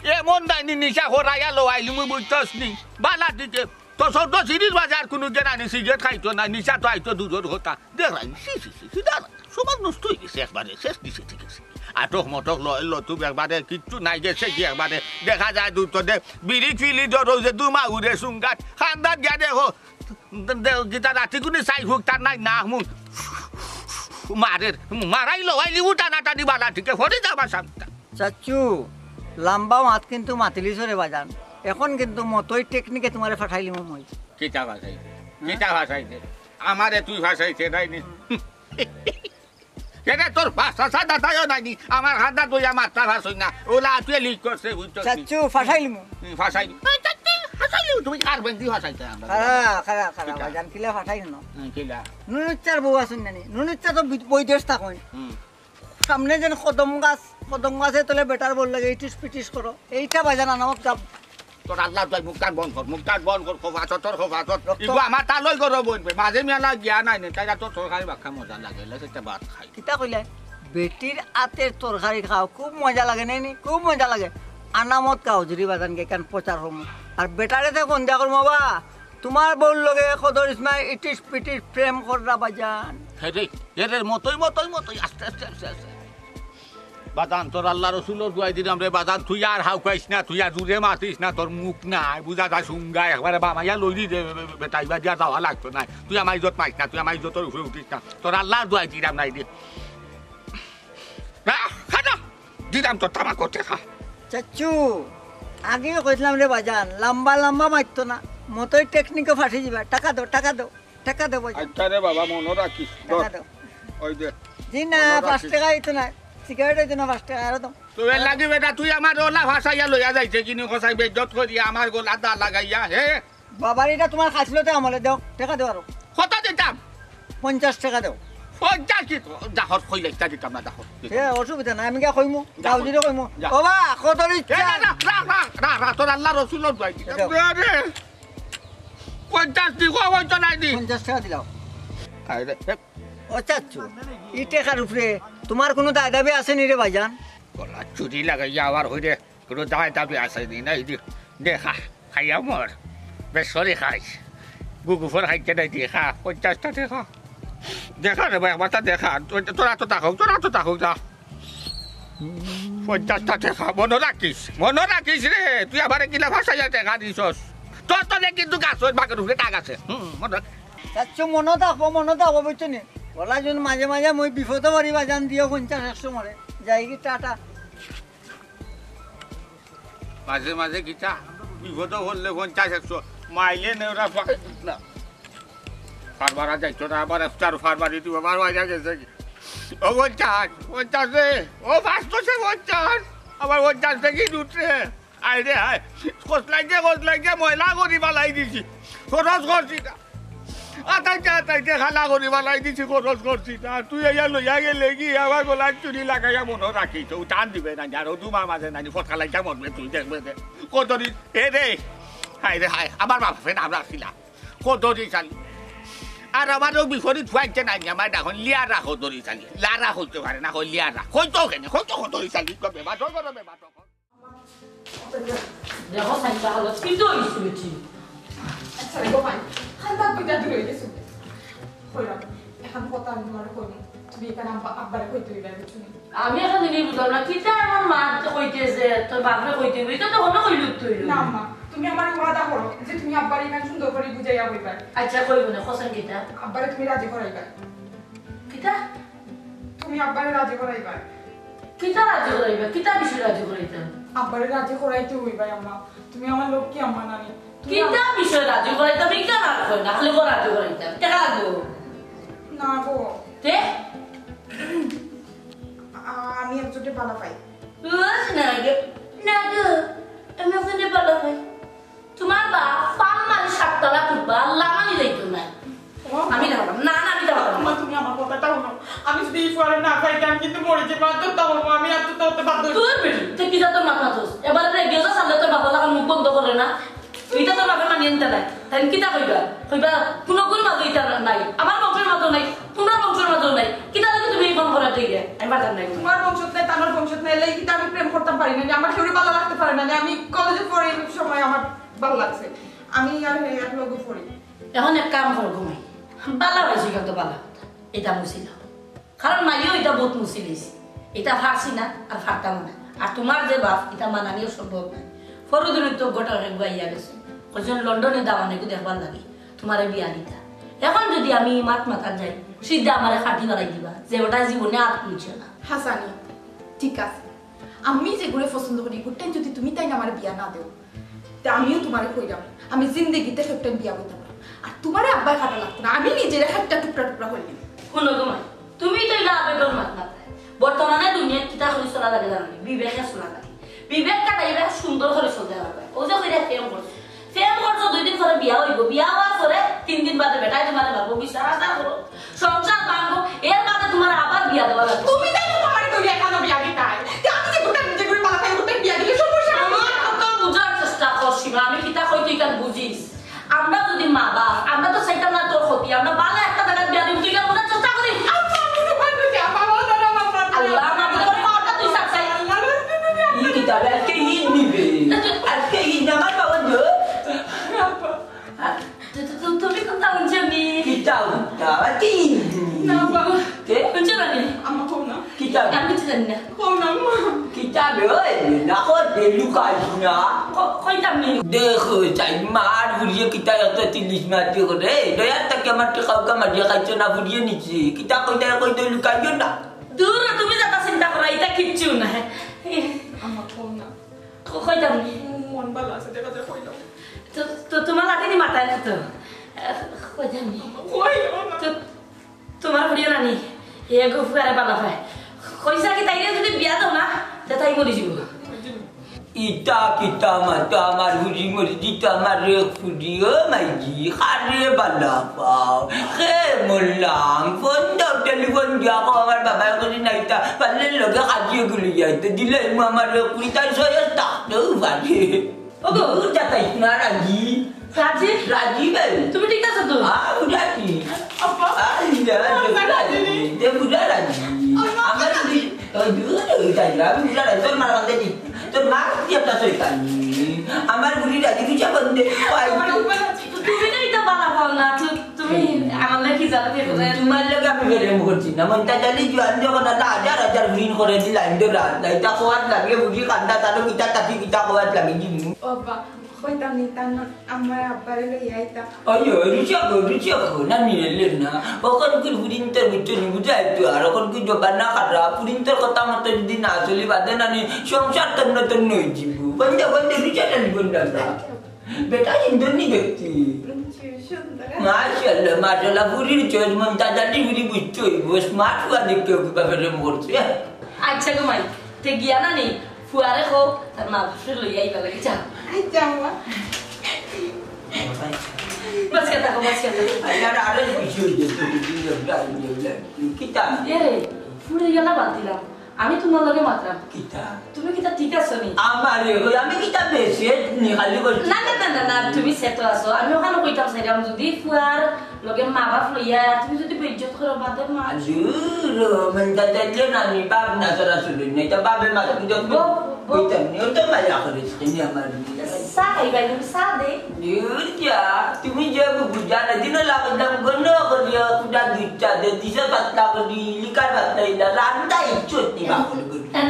এমন দাইনি নিশা খরাইয়া লওয়াইলি মুই বুঝছস নি? বালা দিকে। তো চৌদ্দ সিরিজ বাজার কোনো গেরানি সিগারেট খাইতো না, নিশা তো আইতো দূরের কথা। দেখরায়নি, ছি, ছি, ছি, ছি, দাঁড়া। সমাজ নষ্ট হয়ে গেছে একবারে, শেষ নিচে ঠিক আছে। আটক মটক ল-, লতুব একবারে, কিচ্ছু নাই গেছে কি একবারে। দেখা যায় দূর তো দে, বিড়ি ফিলি ধরো যে দুমা উড়ে সুঙ্গাত, খান্দাত গিয়া দেখো, দে-, দে-, গীতা রাতি কুনি চাই হোক, তার নাই না মুখ। মারের, মারাই লওয়াইলি উঠা না টানি বালা ঠিক আছে, ফরি যাবা সামটা। চাচ্চু, লাম্বা মাত কিন্তু মাতিলিছো রে বাজান। এখন কিন্তু মতই টেকনিকে তোমারে ফাটাইলিমু মই। কিতা ভাষাই? কিতা ভাষাই দে? আমারে তুই ভাষাইছে নাই নি? কেনে তোর ভাষা সাদা তাইও নাই নি? আমার হাত দইয়া মাততা ভাষাই না। ওলা তুই লিক করছে, বুঝছস নি? চাচ্চু, ফাটাইলিমু। হুম, ফাটাইলি। এই চাচ্চু, ফাটাইলি, তুমি কার বেন্দি ফাটাইতে আমরা? খারা, খারা, খারা, কিতা? বাজান, কিলা ফাটাই না? হুম, কিলা? নুনুচ্চার বউ আছইন না নি? নুনুচ্চা তো বি-, বৈদেশ থাকইন। হুম। সামনে যেন কদম গাছ, কদম গাছে তলে বেটার বল লাগে, ইটিস পিটিস করো। এইটা বাজান আনামত গাব। তোর আল্লাহ তুই মুখটান বন্ধ কর, মুখটান বন্ধ কর, খোফা চত, তোর খোফা চত। রক্ত- ইগো আমার তালই গরম বইন, মাঝে মেলা গিয়া নাই নে, তাই তো তরকারি বাক্কা মজা লাগে, লে সেটা ভাত খাই। কিতা কইলে? বেটির আতের তরকারি খাও, খুব মজা লাগে, নাই নি? খুব মজা লাগে। আনামত গাও, জুরি বাজান গে কান প্রচার হমু। আর বেটারে তো কোন দিয়া করমু বাবা? তোমার বউর লগে কদর ইসমাইল ইটিস পিটিস প্রেম কররা বাজান। হে রে, এ রে, মতই, মতই, মতই, আস্তে, আস্তে, আস্তে, আস্তে। বাজান, তোর আল্লাহ রসুলর দুয়াই দিলাম রে বাজান, তুই আর হাউকাইস না, তুই আর জুরে মাতিস না, তোর মুখ নাই, বুঝা যায় সুঙ্গা, একবারে বামাইয়া লইলি রে, বে-, বে-, বেটা, ইবা দিয়া যাওয়া লাগতো না। তুই আমার ইজ্জত মারিস না, তুই আমার ইজ্জতর উপরে উঠিস না, তোর আল্লাহর দুয়াই দিলাম নাই রে। না, খা না, দিলাম তোর তামাক ওতে খা। চাচ্চু, আগেও কইছিলাম রে বাজান, লম্বা লম্বা মারতো না, মতই টেকনিকে ফাঁসি দিবা। টাকা দাও, টাকা দাও, টাকা দাও বাজান। আচ্ছা রে বাবা, মনে রাখিস। টাকা ধর। দাও। ওই দে। জি না, মনে পাঁচ রাখিস। টাকা হইতো না, সিগারেট হইতো না, পাঁচ টাকা আরো দাও। তো এর লাগি বেটা, তুই আমার ওলা ফাঁসাইয়া লইয়া যাইছে, কিনি কষাই বেজ্জত করিয়া আমার গলা দা লাগাইয়া, হে? বাবার এটা তোমার খাইছিল তো আমলে, দাও, টাকা দাও আরো। কত দিতাম? পঞ্চাশ টাকা দাও। পঞ্চাশ কি? যা হর কইলে ইচ্ছা দিতাম না, যা হর। এ, অসুবিধা নাই, আমি গিয়া কইমু, যা। গাউজিরে কইমু। যা। ও বা, কত এ, ইচ্ছা? না, না, না, না, না, না, তোর আল্লাহ রসুলর দোয়াই দিতাম। দাও। আরে, পঞ্চাশ দি, কো, ওই তো নাই দি। পঞ্চাশ টাকা দিলাও। আরে, এ। ও চাচ্চু, ই টেকার উপরে তোমার কোনো দায় দাবি আছে নি রে ভাইজান? গলা চুরি লাগাইয়া আবার হইরে। কোনো দায় দাবি আছে নি, নাই দি, দেখা, খাইয়া মর। বেশ করে খাইস। গুগুফর খাইতে নাই, দেখা, পঞ্চাশটা দেখা। দেখা রে ভাই, আমার তা দেখা। তো-, তোরা তো থাকুক, তোরা তো থাকুক, যা। পঞ্চাশটা দেখা, মনে রাখিস, মনে রাখিস রে। তুই আমারে কিলা ভাষাইয়া দেখা দিছস। তোর তলে কিন্তু গাছ, ওই বাঘের উপরে টাক আছে। হুম, মনে রাখ। চাচ্চু, মনে থাকবো, মনে থাকবো, বুঝছো নি? ওলা যখন মাঝে মাঝে মই বিপদে পড়ি বা জান দিও পঞ্চাশ একশো মরে। যাই কি, টাটা। মাঝে মাঝে কিতা বিপদ পড়লে পঞ্চাশ একশো মাইলে নেওরা পা-, না। ফারবার আর যাইতো না, আবার একটা ফারবার দিতে আবার বাইরে গেছে কি? ও পঞ্চাশ, পঞ্চাশ রে, ও পাঁচশো সে পঞ্চাশ, আবার পঞ্চাশ থেকে উঠছে। আয় রে হায়, কসলাইতে, কসলাইতে ময়লা করি ফালাই দিছি। খরচ করছি না। আতাইতে আতাইতে খালা করি বালাই দিছি, খরচ করছি না। তুই আইয়া লইয়া গেলে কি আমার গলার চুরি লাগাইয়া মনো রাখিস, ও টান দিবে না, আর ও দুমার মাঝে নানি ফটকা লাগিয়া মরবে, তুই দেখবে দে। কদরি, এ রে, হায় রে হায়, আমার বাপে নাম রাখছিলা কদরি চালি। আর আমার ও বিপরীত ফুয়াইতে নাই, আমার এখন লিয়ারা কদরি চালি। লারা হইতে পারে না, কই লিয়ারা। কই তো কেনে, কই তো কদরি চালি, কবে বাটো করো, বে বাটো করো। দেখো, সাইডটা হলো, কি তো ইস্যু হয়েছে? আচ্ছা, রে, গো ভাই, খান্দাত দুইটা দূর হয়ে গেছে। কইলাম, এখন কথা আমি তোমার কইনি। তুমি এখানে আব্বা-, আব্বারে কইতে হইবে, বুঝছো নি? আমি এখন জিনিস বুঝলাম না, কিতা আমার মা তো কইতে যে তোর বাপরে কইতে হইবে, এটা তো হলো কইল তুই। না, আম্মা, তুমি আমার ওয়াদা করো যে তুমি আব্বারে এখানে সুন্দর করে বুঝাইয়া কইবা। আচ্ছা, কইব না, কসম কিতা? আব্বারে তুমি রাজি করাইবা। কিতা? তুমি আব্বারে রাজি করাইবা। কিতা রাজি করাইবা? কিতা বিষয়ে রাজি করাইতাম? আব্বারে রাজি করাইতে হইবা, আম্মা। তুমি আমার লক্ষ্মী আম্মা নানি। তুমি কিতা বিষয়ে রাজি করাইতাম? ইটা না কই না, খালি কো রাজি করাইতাম। টেকা লাগবো? না গো। তে? আ-, আমি একজনকে ভালা পাই। বুঝ না গো, না গো, আমি একজনকে ভালা পাই। তোমার বাপ পাল মারি সাততলা তুলবা, আল্লাহ মানি যাইতো না। ও। আমি দাঁড়ালাম। না, না, আমি দাঁড়ালাম। আম্মা, তুমি আমার কথাটা শুনো। আমি যদি এই ফুয়ারে না পাইতাম, কিন্তু মরে যে মাত্র তা হবো, আমি আত্মহত্যা করতে বাধ্য হই। তোর বেটি, তুই কিতা তোর মাথা মাতস? এবারে রেডিও যা সামনে তোর বাবার লাখান মুখ বন্ধ করে না। তুই তো তোর বাপে মানিয়ে নিতে নাই। তাই কিতা কইবা? কইবা, কোনো গুণ মাঝে ইতা নাই। আমার বংশের মাঝেও নাই। তোমার বংশের মাঝেও নাই। কিতা লাগে তুমি এই ফোন করার দিকে? আমি পারতাম নাই। তোমার বংশত নাই, তার বংশত নাই, এলাই কিতা আমি প্রেম করতাম পারি না, যে আমার কেউরে ভালা লাগতে পারে না, যে আমি কলেজে পড়ি, ওই সময় আমার ভালা লাগছে। আমি আর হে এক লগে পড়ি। এখন এক কাম করো, ঘুমাই। ভালা হয়েছে কিন্তু ভালা কথা। এটা মুছিল। কারণ মাইও এটা বহুত মুছিল হয়েছে। এটা ফারছি না, আর ফারতাম না। আর তোমার যে বাপ, এটা মানানিও সম্ভব নয়। ফরুদিন তো গোটা রেগুয়া ইয়া গেছে। কইছেন লন্ডনে দাওয়ানে গু দেখবার লাগে। তোমারে বিয়া দিতা। এখন যদি আমি মাত মাতার যাই, সিদ্ধা আমারে খাটি বাড়াই দিবা। যে ওটা জীবনে আর তুলছে না। হাসানি, ঠিক আছে। আমি যেগুলো পছন্দ করি, গুটাইন যদি তুমি তাইন আমার বিয়া না দেও, তে আমিও তোমারে কইরাম, আমি জিন্দেগিতে হেকটাইন বিয়া করতাম না। আর তোমারে আব্বায় কাটা লাগতো না, আমি নিজেরে হেকটা টুকরা টুকরা করলি। হুনো গো মাই, তুমি তো এটা আবেগর মাত মাতায়। বর্তমানে দুনিয়াত কিতা করি চলা লাগে জানো নি? বিবেকে চলা লাগে। বিবেক খাটাইলে সুন্দর করি চলতে পারবে। ও যে কইরা প্রেম করছে, প্রেম করছো, দুই দিন পরে বিয়া হইব, বিয়া হওয়ার পরে তিন দিন বাদে বেটায় তোমারে মারবো, বিচার আচার করো। সংসার ভাঙবো, এর বাদে তোমার আবার বিয়া দেওয়া লাগবে। তুমি তাই তো আমার দৌড়ে এখানে বিয়া দিতাই। তে আমি যে গোটা নিজে করে পালা তাই গোটা বিয়া দিলে সমস্যা নাই। আমার কথা বুঝার চেষ্টা কর সীমা, আমি কিতা কই তুই কেন বুঝিস? আমরা যদি মা বাপ, আমরা তো চাইতাম না তোর ক্ষতি, আমরা ভালা একটা জায়গায় বিয়া দিব, তুই কেন বুঝার চেষ্টা করিস? আম্মা, আমি তোমার বুঝি, আম্মা, বাবা, বাবা, বাবা, বাবা। আল্লাহ, আমার তোর পাওয়াটা তুই সাকসাই। আল্লাহ, তুমি বুঝি, ই কিতাবে আজকে ঈদ নিবে। আজকে ঈদ আমার বাবা গো। আব্বা। তু-, তু-, তু-, তুমি কোনটা হুনছো নি? কিতা হুনতা? কি? না, বাবা। কে? হুনছো না নি? আম্মা, কও না। কিতা? আমি কিছু জানি না। কও না, আম্মা। কিতা বে, ওই, না কর দে, লুকাইস না। ক-, কইতাম নি। দেখো, চাই মার বুড়িয়ে কিতা এত তিলিস মাতি করে। দয়া তাকে আমার টেকাউকা মারিয়া খাইছো না, বুড়িয়ে নিচে। কিতা কইতা কই তো লুকাইও না। দূর, তুমি যেটা চিন্তা করো, এটা কিচ্ছু না। আম্মা, কও না। ক-, কইতাম নি। মন ভালা আছে, দেখা যায় কইলাম। তো, তো তোমার লাঠি দি মাথায় না তো। আহ, কইতাম নি। কইও না। তো তোমার বুড়িয়ে নানি, এগো ফুয়ারে বালা পায়। কইছা কি তাইরে যদি বিয়া দাও না, তে তাই মরি যাবো। ইতা কিতা মাতো আমার হুজি মরি দিত আমার রে ফুজি ও মাইজি, কারে বালা পাও। হে মরলাম, ফোন দাও, টেলিফোন দিয়া কও আমার বাবার কাছে নাইতা, পারলে লগে কাজিয়ে গুলি যাইতে, দিলে মু আমার রে ফুজি তাই সয়স থাকতেও পারে। ওগো। দূর যাতাইস না, রাজি। রাজি? রাজি ভাই। তুমি ঠিক আছো তো? হ্যাঁ, বুঝাচ্ছি। আব্বা। আরে, আব্বা, রাজি। দে বুঝা রাজি। আব্বা। আমার কি, ওই দূর, ওই যাই, আমি বুঝা রাজি। তোর মার কাছে দি। তোর মা কি একটা শয়তানি। আমার গুলি রাজি, তুই যা বন্ধে। ওই আমার আব্বা রাজি। তুমি তো এটা বালা পাও না। তু-, তুমি আমার লাগে কি জানো কি করে? তোমার লগে আমি প্রেম করছি না। মন্তাজ আলী জোয়ান যখন আল্লাহ হাজার হাজার হুরিন করে দিল, আইন দে রাত। তাই তা খোয়াত লাগলে বুঝি কান্দা, তারও কিতা তাকি কিতা খোয়াত লাগে দিমু। ও আব্বা, কইতাম নি, তার না, আমার আব্বারে লইয়া আইতাম। ওই, ওই, রুচি অকো, রুচি অকো, না নিয়ে লে না। অখন কি হুরিন তোর বুঝছো নি, বুঝা একটু, আর অখন কি জবান না খারাপ, হুরিন তোর কথা মতো যদি না চলি, বাদে না নি, সংসার তন্ন তন্ন হয়ে যাবো। বন্ধে, বন্ধে, রুচি একটা নিবন দাদা। বেটা সুন্দর নি দেখতে। হুম, সুন্দর। মাশাআল্লাহ, মাশাআল্লাহ, ফুরির চয়েস মন্তাজ আলী ফুরি বুঝতে হইব, স্মার্ট হওয়া দেখতে হবে, বাপের প্রেম করছে। আচ্ছা গো মাই, তে গিয়া না নি, ফুয়ারে কও, তার মা বাপরে লইয়া আইবা লাগে, যাও। আচ্ছা, আম্মা। বাস কথা কও, বাস কথা কও। আরে, আরে, কিছু হইছে, তুমি কি বললা, আমি বললাম, কিতা? এ রে, ফুড়ি গেলা বাদ দিলাম। আমি তুমার লগে মাতরাম। কিতা? তুমি কিতা ঠিক আছো নি? আমারে কই, আমি কিতা বেশি নি খালি কই? না, না, না, না, না, তুমি সেট আছো। আমি অখান কইতাম চাইরাম, যুদি ফুয়ার লগে মা বাপ লইয়া তুমি যুদি বেইজ্জত করো, বাদে মা। দূর, মন দাদা যে নানি বাপ না সারা শুনুন, নাই তো বাপে মা তুমি যখন বউ, বউ। কইতাম নি, ওই তো মায়া করিস, কিনি আমার বিয়ে। চা খাইবা, তুমি চা দে। দূর যা, তুমি যে বুঝা না, দিনে লাগতাম গণ করিয়া, কুটা দুইটা দে, দিশা পাতলা করি, লিকার পাতলা ইলা, রান্দা ইচ্ছুক নি বাপ।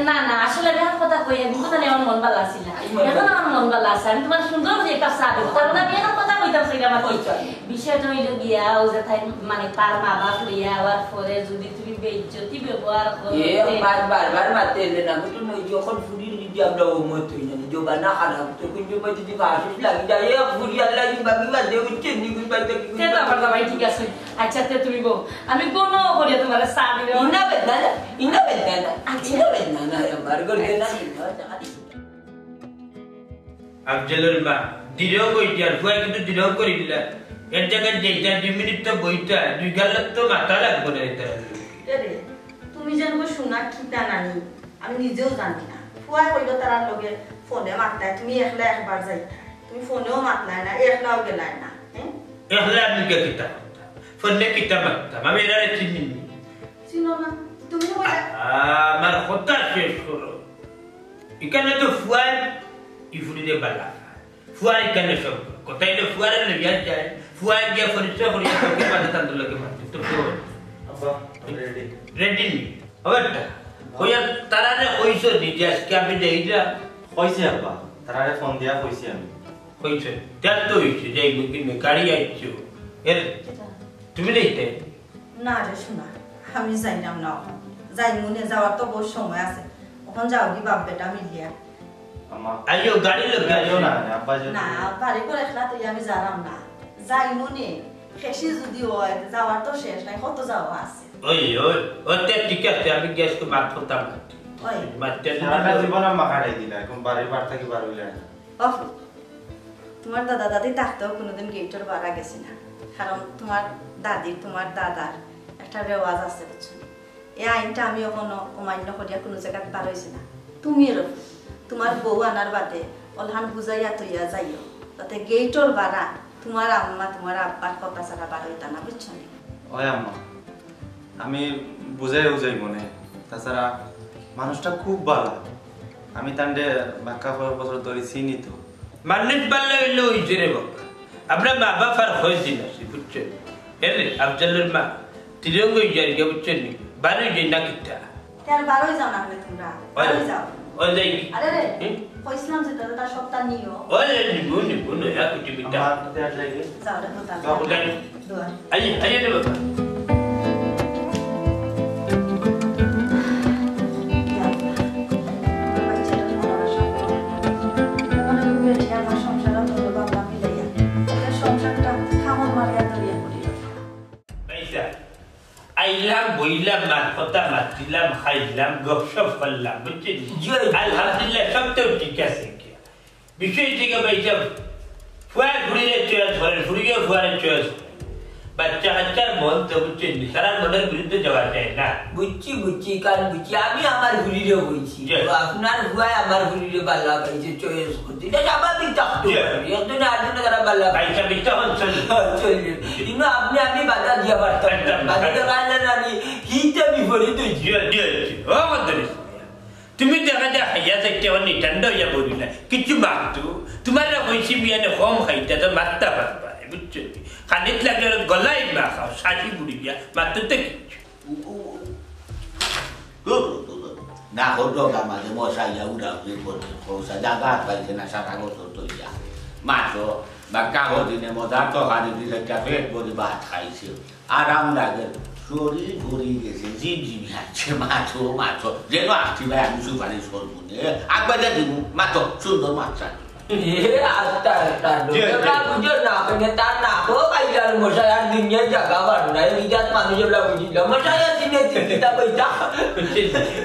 না, না, আসলে আমি অখন কথা কই, আমি কথা নিয়া আমার মন ভালা আছিল না। আই মন অখন ভালা। আমার মন ভালা আছে, আমি তুমার সুন্দর করি একটা চা দেব। কারণ আমি অখন কথা কইতাম চাইরাম আর কি। কইতা। বিষয়টা অইলো গিয়া, ও যে তাই মানে তার মা বাপ লইয়া আওয়ার পরে যুদি তুমি বেইজ্জতি ব্যবহার করো, এ, তে বারবার, বারবার মাতে এলে না, বুঝছো না? ওই যখন ফুড়ির যদি আমরা ও মত হই না, জবানা খারাপ, তখন যে মত যদি ভাষিস লাগি যায়, এ ফুড়ি আল্লাহ কি বাকি বাদ দে, উঠছে নি, গুড বাই, তে তো আমার জামাই ঠিক আছে। আচ্ছা, তে তুমি বউ, আমি গণ করিয়া তুমারে চা দিলাম। ইনা বেদনা না, ইনা বেদনা না, আচ্ছা। ইনা বেদনা না, আমার গর্দে না, আচ্ছা। আফজলর মা, দিলেও কইতে আর ফুয়া কিন্তু দিলেও করি দিলা। এর জায়গায় যেটা দুই মিনিট তো বইতা, দুই গাল তো মাথা লাগবো না এটা। এরে, তুমি যেন কই শোনা কিতা নানি, আমি নিজেও জানি না। ফুয়া কইলো তারার লগে ফোনে মাততায়, তুমি একলা একবার যাই, তুমি ফোনেও মাতলায় না, একলাও গেলায় না, হ্যাঁ? একলা আমি কে কিতা মাততাম? ফোনে কিতা মাততাম? আমি এরারে চিনি নি। চিনো না? তুমি কইলা আ-, আমার কথা শেষ করো। ইখানে তো ফুয়ায় ই ফুড়িরে বালা। ফুয়ার ইখানে সব। কথা অইলো ফুয়ারে লইয়া যায়। ফুয়ায় গিয়া পরিচয় করিয়া তোকে বাদে তান লগে মারতে। তো ফুয়া। আব্বা, আমি রেডি। রেডি নি? হবে একটা। কইয়া তারারে কইছো নি যে আজকে আমি যাই যা? কইছি আব্বা, তারারে ফোন দিয়া কইছি আমি। কইছো? তার তো হইছে, যাই মুমকিন গাড়ি আইছো। এর কিতা? তুমি যাইতে? না রে সোনা, আমি যাইতাম না অখন। যাইমু নে, যাওয়ার তো বহুত সময় আছে। অখন যাওগি বাপ বেটা মিলিয়া। আম্মা। আইও, গাড়ি লগে আইও আইও। না, আব্বা যে না, বাড়ি করে একলা তুই আমি যারাম না। যাইমু নে, খেশি যদি হয়, যাওয়ার তো শেষ নাই, কত যাওয়া আছে। ওই, ওই, ওতে ঠিক আছে, আমি গ্যাস তো মাত করতাম না। ওই। মারতে সারাটা জীবন আম্মা কাটাই দিলা, এখন বাড়ির বার থাকি বার হইলে না। অফ, তোমার দাদা দাদি থাকতেও কোনোদিন গেইটর বারা গেছি না, কারণ তোমার দাদির, তোমার দাদার একটা রেওয়াজ আছে, বুঝছো নি? এই আইনটা আমি অখনো অমান্য করিয়া কোনো জায়গাত বার হইছি না। তুমি এরকম তোমার বউ আনার বাদে অলহান বুঝাইয়া তইয়া যাইও, যাতে গেইটর বারা তোমার আম্মা, তোমার আব্বার কথা ছাড়া বার হইতা না, বুঝছো নি? ওই আম্মা, আমি বুঝাইও যাইমু নে। তাছাড়া মানুষটা খুব ভালা। আমি তানরে বাক্কা কয়েক বছর ধরি চিনি তো। মানুষ ভালা অইলে অইছে রে বাবা। আমরা মা বাপ আর কয়দিন আছি, বুঝছো? এরে, আফজলর মা, তিরঙ্গ অই যাইগি, বুঝছো নি? বার অই যাই না কিতা? তে আর বার অই যাও না কেনে তোমরা? ওই, বারোই যাও। ওই যাই। আরে রে, হুম? কইছিলাম যে তাহলে তার সবটা নিও। ওই, ওই, নিবো, নিবো, নয়া কুটি মিটা। আমার হাতে আর যাই রে। যাও রে, কোথায়? যাও, যাই। দোয়া। আই, আই রে বাবা। যাও। আমার বাচ্চাটা মনে হয় সব। মনে হয় বেটি আমার সংসারে ধরো বাবা মিলাইয়া। ওদের সংসারটা খামড় মারিয়া দরিয়া পড়ি। পয়সা। আইলাম, বইলাম, মার কথা মাতিলাম, খাইলাম, গপসপ করলাম, বুঝছেন? জি, জি। আলহামদুলিল্লাহ, সব তো ঠিক আছে। বিষয় থেকে ভাইসাব, ফুয়া ফুড়িরে চয়েস করেন, ফুড়িও ফুয়ারে চয়েস করেন। বাচ্চা কাচ্চার মন তো বুঝছেন, তারার মনের বিরুদ্ধে যাওয়া যায় না। বুঝছি, বুঝছি, কারণ বুঝছি, আমি আমার ফুড়িরে বলছি। জি। তো আপনার ফুয়ায় আমার ফুড়িরে বালা পাইছে, চয়েস করছে। এটা স্বাভাবিক থাকতে জি। পারে। একজনে আরেকজনে তারা বালা পায়। ভাইসাব, এটা হচ্ছে না। হ্যাঁ, চলবে। কিন্তু আপনি আমি বাধা দিয়া পারতাম না। একদম। বাধা দেওয়া গেলে না, আমি হিতে বিপরীত হইছি। জি, জি, জি। ও, কত দিস। তুমি দেখা যায় হাইয়া থাকতে আবার নিঠান্ডা হইয়া বলি না। কিছু মারতো। তোমার না কইছি বিয়ানে কম খাইতে, তো মারতা পারবা, বুঝছো? খানিত লাগলে গলায় না খাও, শাশি বুড়ি বিয়া, মারতো তো কিচ্ছু। না হতো তো। না হতো, তার মাঝে মশা ইয়া উড়া উড়ি করছে, খোসা জাগা পাইছে না, সারা বছর তো ইয়া। মাছ বা কাগজ দিনে মজা তো হারি দিলে, একটা পেট ভরি ভাত খাইছে। আরাম লাগে, শরীর ভরি গেছে, জিম জিম আছে, মাছ, মাছ। যেন আসছি ভাই, আমি সুপারিশ করবো নে। একবার যা দিব, মাছ, সুন্দর মাছ চাই। এ, আস্তা, আস্তা, জি, জি। ওরা বুঝো না, মানে, তার না, ও ভাই, আর মশাই আর দুনিয়ার জায়গা বার নাই, এই জাত মানুষ ওরা বুঝি না। মশাই আর দিনে তিন কিতাব ওইটা।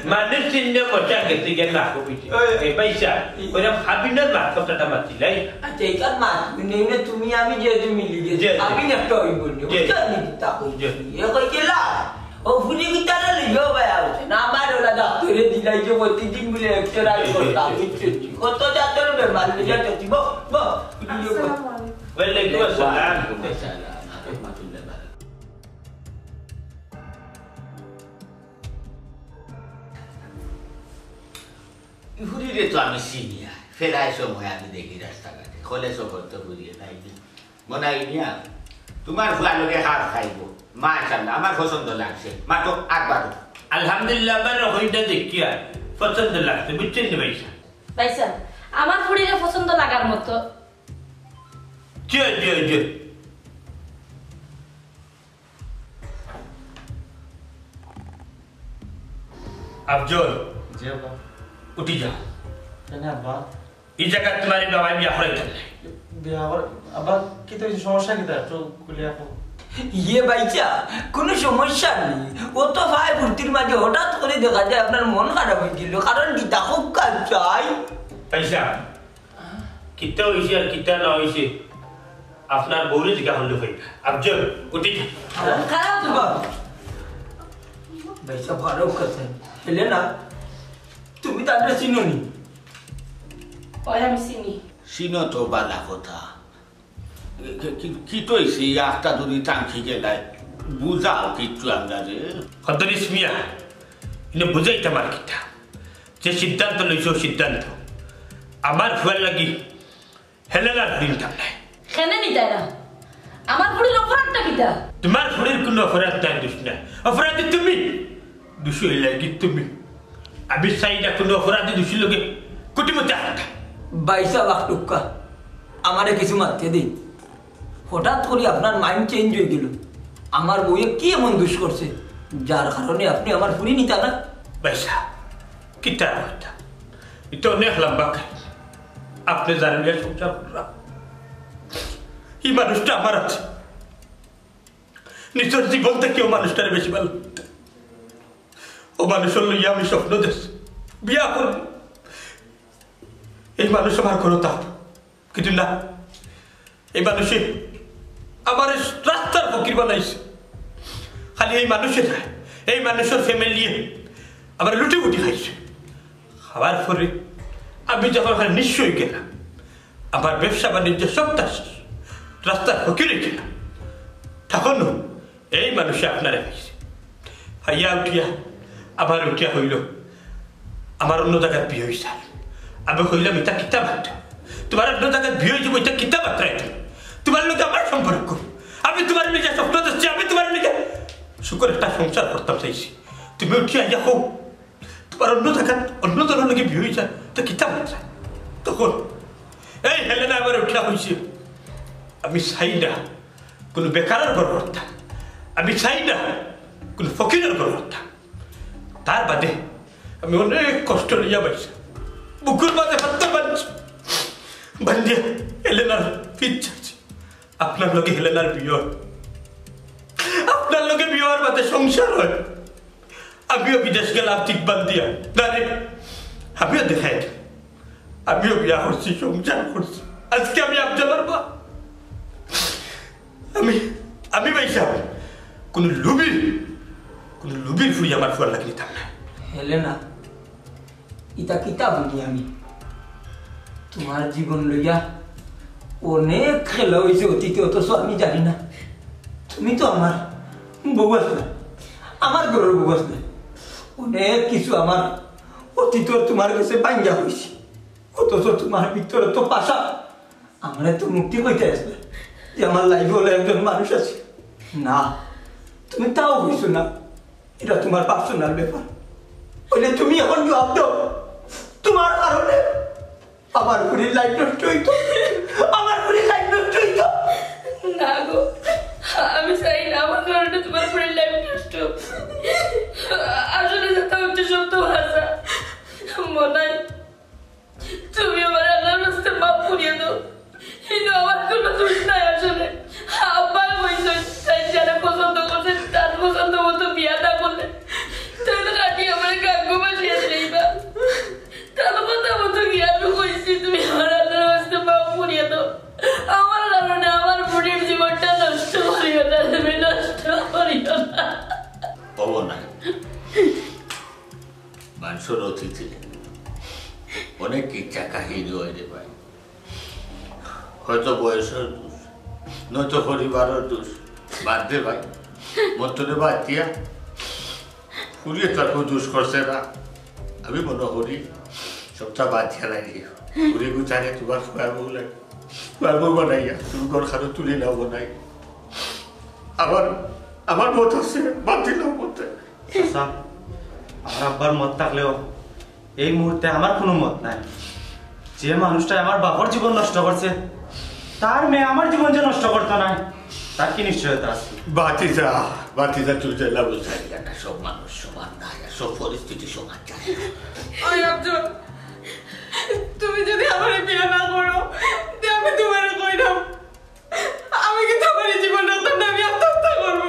মানুষ চিনলে মশা গেছে গিয়ে না, কবি। ওই। এ, পয়সা, ওইরকম হাবিনের মাত কথাটা মাতিলাই। আচ্ছা, এইটার মাত, মানে, এমনি তুমি আমি যেহেতু মিলি গেছি, জি, জি। হাবিন একটা ওই বললো, জি। বুঝছো নি? তা কই জি। এ কই গেলা? ও ফুলি ভিতরে লইও ভাই আউছে। না, আমার ওলা ডাক্তারে দিলাই যে প্রতিদিন বলে এক্সরে করতাম, বুঝছো? কত জাতর বেমার, লইয়া তো দিব। বল, বল। আসসালামু আলাইকুম। ওয়ালাইকুম আসসালাম। ওয়ালাইকুম আসসালাম। রহমতুল্লাহ বারাকাতুহু। ইহুদিরে তো আমি চিনি আর। ফেরায় সময় আমি দেখি রাস্তাঘাটে। কলেজও করতে বুঝিয়ে নাই। মনাই মিয়া, তোমার ফুয়ার লগে হার খাইব। মাশাআল্লাহ, আমার পছন্দ লাগছে। মা তো একবার। আলহামদুলিল্লাহ, আমার হইটা দেখিয়া পছন্দ লাগছে, বুঝছেন নি ভাইসাব? ভাইসাব, আমার ফুড়িরে পছন্দ লাগার মতো। জি, জি, জি। আফজল, জি আব্বা। উঠি যা। কেন আব্বা? এই জায়গা তোমার এই বাবায় বিয়া করাইতে নাই। বিয়া কর-, আব্বা, কিতা হইছে? সমস্যা কিতা? একটু খুলে আপু। ইয়ে ভাইসাব, কোনো সমস্যা নেই। ও তো ভাই ফুর্তির মাঝে হঠাৎ করে দেখা যায় আপনার মন খারাপ হয়ে গেল। কারণ কিতা? খুব কাজ চাই। ভাইসাব, কিতা হইছে আর কিতা না হইছে, আপনার বউরে জিজ্ঞা করলে হইবা। আফজল, উঠি যা। খারাপ তো। ভাইসাব, ভালো কথা। হেলেনা, তুমি তারে চিনো নি? ওই আমি চিনি। চিনো তো বালা কথা। কি, কি, কিতা হইছে, এই আখটা যদি টাঙ্কি গেলায়, বুঝাও কিচ্ছু আন্দাজে। হদরিস মিয়া, ইনো বুঝাইতাম আর কিতা? যে সিদ্ধান্ত লইছো, সিদ্ধান্ত। আমার ফুয়ার লাগি হেলেনার ফুড়ি নিতাম নায়। কেনে নিতায় না? আমার ফুড়ির অপরাধটা কিতা? তোমার ফুড়ির কোনো অপরাধ নাই, দোষ নাই। অপরাধী তুমি। দোষী হইলে কি তুমি? আমি চাই না কোনো অপরাধী দোষীর লগে কুটিমতে আটকা। ভাইসাব, আখ টুক্কা, আমারে কিছু মাততে দিন। হঠাৎ করে আপনার mind change হয়ে গেল। আমার বউয়ে কি এমন দোষ করছে, যার কারণে আপনি আমার ফুড়ি নিতা না? ভাইসাব, কিতা কথা? এটা অনেক লম্বা কাহিনী। আপনি জানেন, এই সংসার করলাম। এই মানুষটা আমার আছে। নিজের জীবন থেকে ও মানুষটারে বেশি ভালো লাগতো। ও মানুষের লইয়া আমি স্বপ্ন দেখছি, বিয়া করব। এই মানুষ আমার কোনো তাপ, কিন্তু না, এই মানুষে আমার রাস্তার ফকির বানাইছে। খালি এই মানুষে যায়, এই মানুষের ফ্যামিলি আমার লুটি-পুটি খাইছে। খাওয়ার পরে আমি যখন ওখানে নিঃস্ব হয়ে গেলাম, আমার ব্যবসা বাণিজ্য সবটা শেষ, রাস্তার ফকির হয়ে গেলাম, তখনও এই মানুষে আপনারে পাইছে। আইয়া উঠিয়া, আবার উঠিয়া কইল, "আমার অন্য জাগাত বিয়া হইছে।" আমি কইলাম, "ইতা কিতা মাত? তোমার অন্য জাগাত বিয়া হইছে, ইতা কিতা মাত রাইতে? তোমার লগে আমার সম্পর্ক? আমি তোমার লগে স্বপ্ন দেখছি, আমি তোমার লগে সুখের একটা সংসার করতাম চাইছি। তুমি উঠিয়া আইয়া কও, তোমার অন্য জাগাত, অন্য জনের লগে বিয়া হইছে, ইতা কিতা মাত?" তখন এই হেলেনা আবার উঠিয়া কইছে, "আমি চাই না কোনো বেকারের ঘর করতাম, আমি চাই না কোনো ফকিরের ঘর করতাম।" তার বাদে আমি অনেক কষ্ট লইয়া পাইছি, বুকুর মাঝে হাতটা বাঁধছি, বান্ধিয়া হেলেনার পিঠ ছাড়ছি। আপনার লগে হেলেনার বিয়া, আপনার লগে বিয়ার বাদে সংসার হয়। আমিও বিদেশ গেলাম ঠিক বান্ধিয়া, না রে, আমিও দেখাই দিই। আমিও বিয়া করছি, সংসার করছি। আজকে আমি আফজলর বাপ। আমি, আমি ভাইসাব, কোনো লুবির, কোনো লুবির ফুড়ি আমার ফুয়ার লাগি নিতাম না। হেলেনা, ইতা কিতা বলি আমি? তোমার জীবন লইয়া অনেক খেলা হইছে অতীতে, অথচ আমি জানি না। তুমি তো আমার বউ আছলায়, আমার ঘরর বউ আছলায়। অনেক কিছু আমার অতীতর তোমার কাছে ভাঙ্গা হইছে, অথচ তোমার ভিতরে তো পাশা। আমারে তো মুক্তি কইতে আসলে যে আমার লাইফে হলো একজন মানুষ আছে। না, তুমি তাও কইছো না, এটা তোমার পার্সোনাল ব্যাপার। বলে তুমি এখন জবাব দাও, তোমার কারণে আমার ফুড়ির লাইফ নষ্ট হইতো, আমার ফুড়ির লাইফ নষ্ট হইতো। না গো, আমি চাই না আমার কারণে তোমার ফুড়ির লাইফ নষ্ট। আসলে যেটা হচ্ছে সত্য ভাষা, মনাই, তুমি আমার আল্লাহর রাস্তে মাফ করি হয়তো বয়সর দোষ, নয়তো পরিবারর দোষ। বাদ দে ভাই, মন তনে বাদ দিয়া। ফুরিয়ে তার কোনো দোষ করছে না। আমি মনে করি সবটা বাদ দিয়া নাই রে। ফুরি গুছারে তোমার ফুয়ার বউ লাগে। ফুয়ার বউ বানাইয়া তুমি ঘর খানো তুলে নাও বানাই। আমার, আমার মত আছে, বাদ দিলাম মতে। চাচা, আমার আব্বার মত থাকলেও এই মুহূর্তে আমার কোনো মত নাই। যে মানুষটা আমার বাবার জীবন নষ্ট করছে, তার মেয়ে আমার জীবন যে নষ্ট করতো না, তার কি নিশ্চয়তা আছে? বাতিজা, বাতিজা, তুই তো এলা বুঝাই না, সব মানুষ সমান না, সব পরিস্থিতি সমান যায় না। ওই আব্দুল, তুমি যদি আমার বিয়া না করো, তে আমি তোমার কইলাম, আমি কি তোমার এই জীবন রাখতাম না, আমি আত্মহত্যা করবো।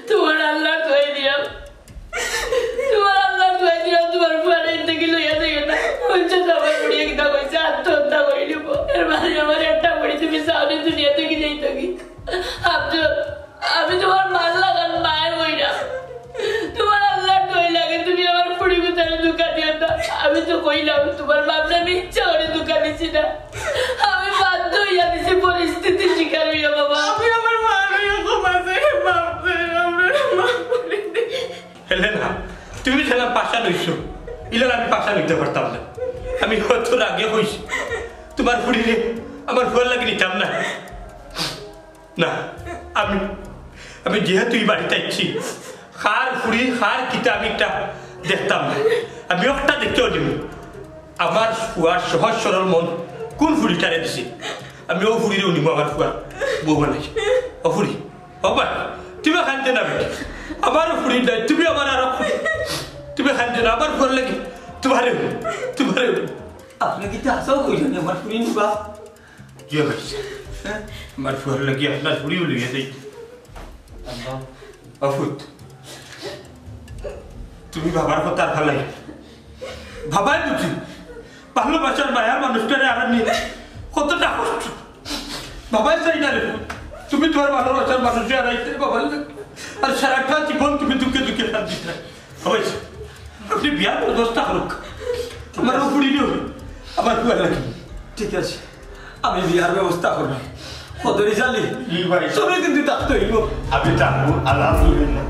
তোমার আল্লাহ দোয়াই দিলাম, তোমার আল্লাহ দোয়াই দিলাম, তোমার ফুয়ারে ইন থাকি লইয়া যাইও না। বলছে তো আমার বুড়িয়ে কিতা কইছে, আত্মহত্যা করে নিব। এর বাদে আমার একটা বুড়ি তুমি চাওনি দুনিয়া থাকি যাই থাকি। আব্দুল, আমি তোমার মার লাখান মায় বই না। তোমার আল্লাহর দোয়াই লাগে, তুমি আমার ফুড়ি গুতারে ধোঁকা দিও না। আমি তো কইলাম, তোমার বাপরে আমি ইচ্ছা করে ধোঁকা দিছি না, আমি বাধ্য হইয়া দিছি, পরিস্থিতির শিকার হইয়া বাবা। আমি আমার মা লইয়া ক্ষমা চাই, বাপ রে, আমরা মাফ করে দে। হেলেনা, তুমি যেলা পাষাণ অইছো, ইলান আমি পাষাণ অইতে পারতাম না। আমি হয়তো আগে কইছি, তোমার ফুড়িরে আমার ফুয়ার লাগি নিতাম না। না, আমি, আমি যেহেতু এই বাড়িত আইছি, কার ফুড়ি, কার কিতা আমি একটা দেখতাম না। আমি একটা দেখতেও দিব। আমার ফুয়ার সহজ সরল মন কোন ফুড়িটারে দিছে, আমি ও ফুড়িরেও নিব আমার ফুয়ার বউ বানাই। ও ফুড়ি, ও বা, তুমি কান্দে না বেটি, আমারও ফুড়ি নাই, তুমি আমার আরো ফুড়ি। তুমি কান্দে না, আমার ফুয়ার লাগি তোমারে, তোমারে। আপনি কিতা হাছাউ কইছইন আমার ফুড়ি নিবা? জি ভাই, হ্যাঁ? আমার ফুয়ার লাগি আপনার ফুড়িও লইয়া যাই। আব্বা। ও ফুত, তুমি বাবার কথা ফালাই। বাবায় বুঝি, ভালোবাসার মায়ার মানুষটারে হারানি কতটা কষ্ট। বাবায় চাই না রে ফুত, তুমি তোমার ভালোবাসার মানুষরে হারাইতে বাবার লাগি। আর সারাটা জীবন তুমি দুঃখে দুঃখে কান্দিতে। অইছে, আপনি বিয়ার ব্যবস্থা করুক। আমার ও ফুড়ি নিও, আমার ফুয়ার লাগি। ঠিক আছে, আমি বিয়ার ব্যবস্থা করব। কদরি জালি, জি ভাই। তুমি কিন্তু থাকতে হইব। আমি থাকবো, আলহামদুলিল্লাহ।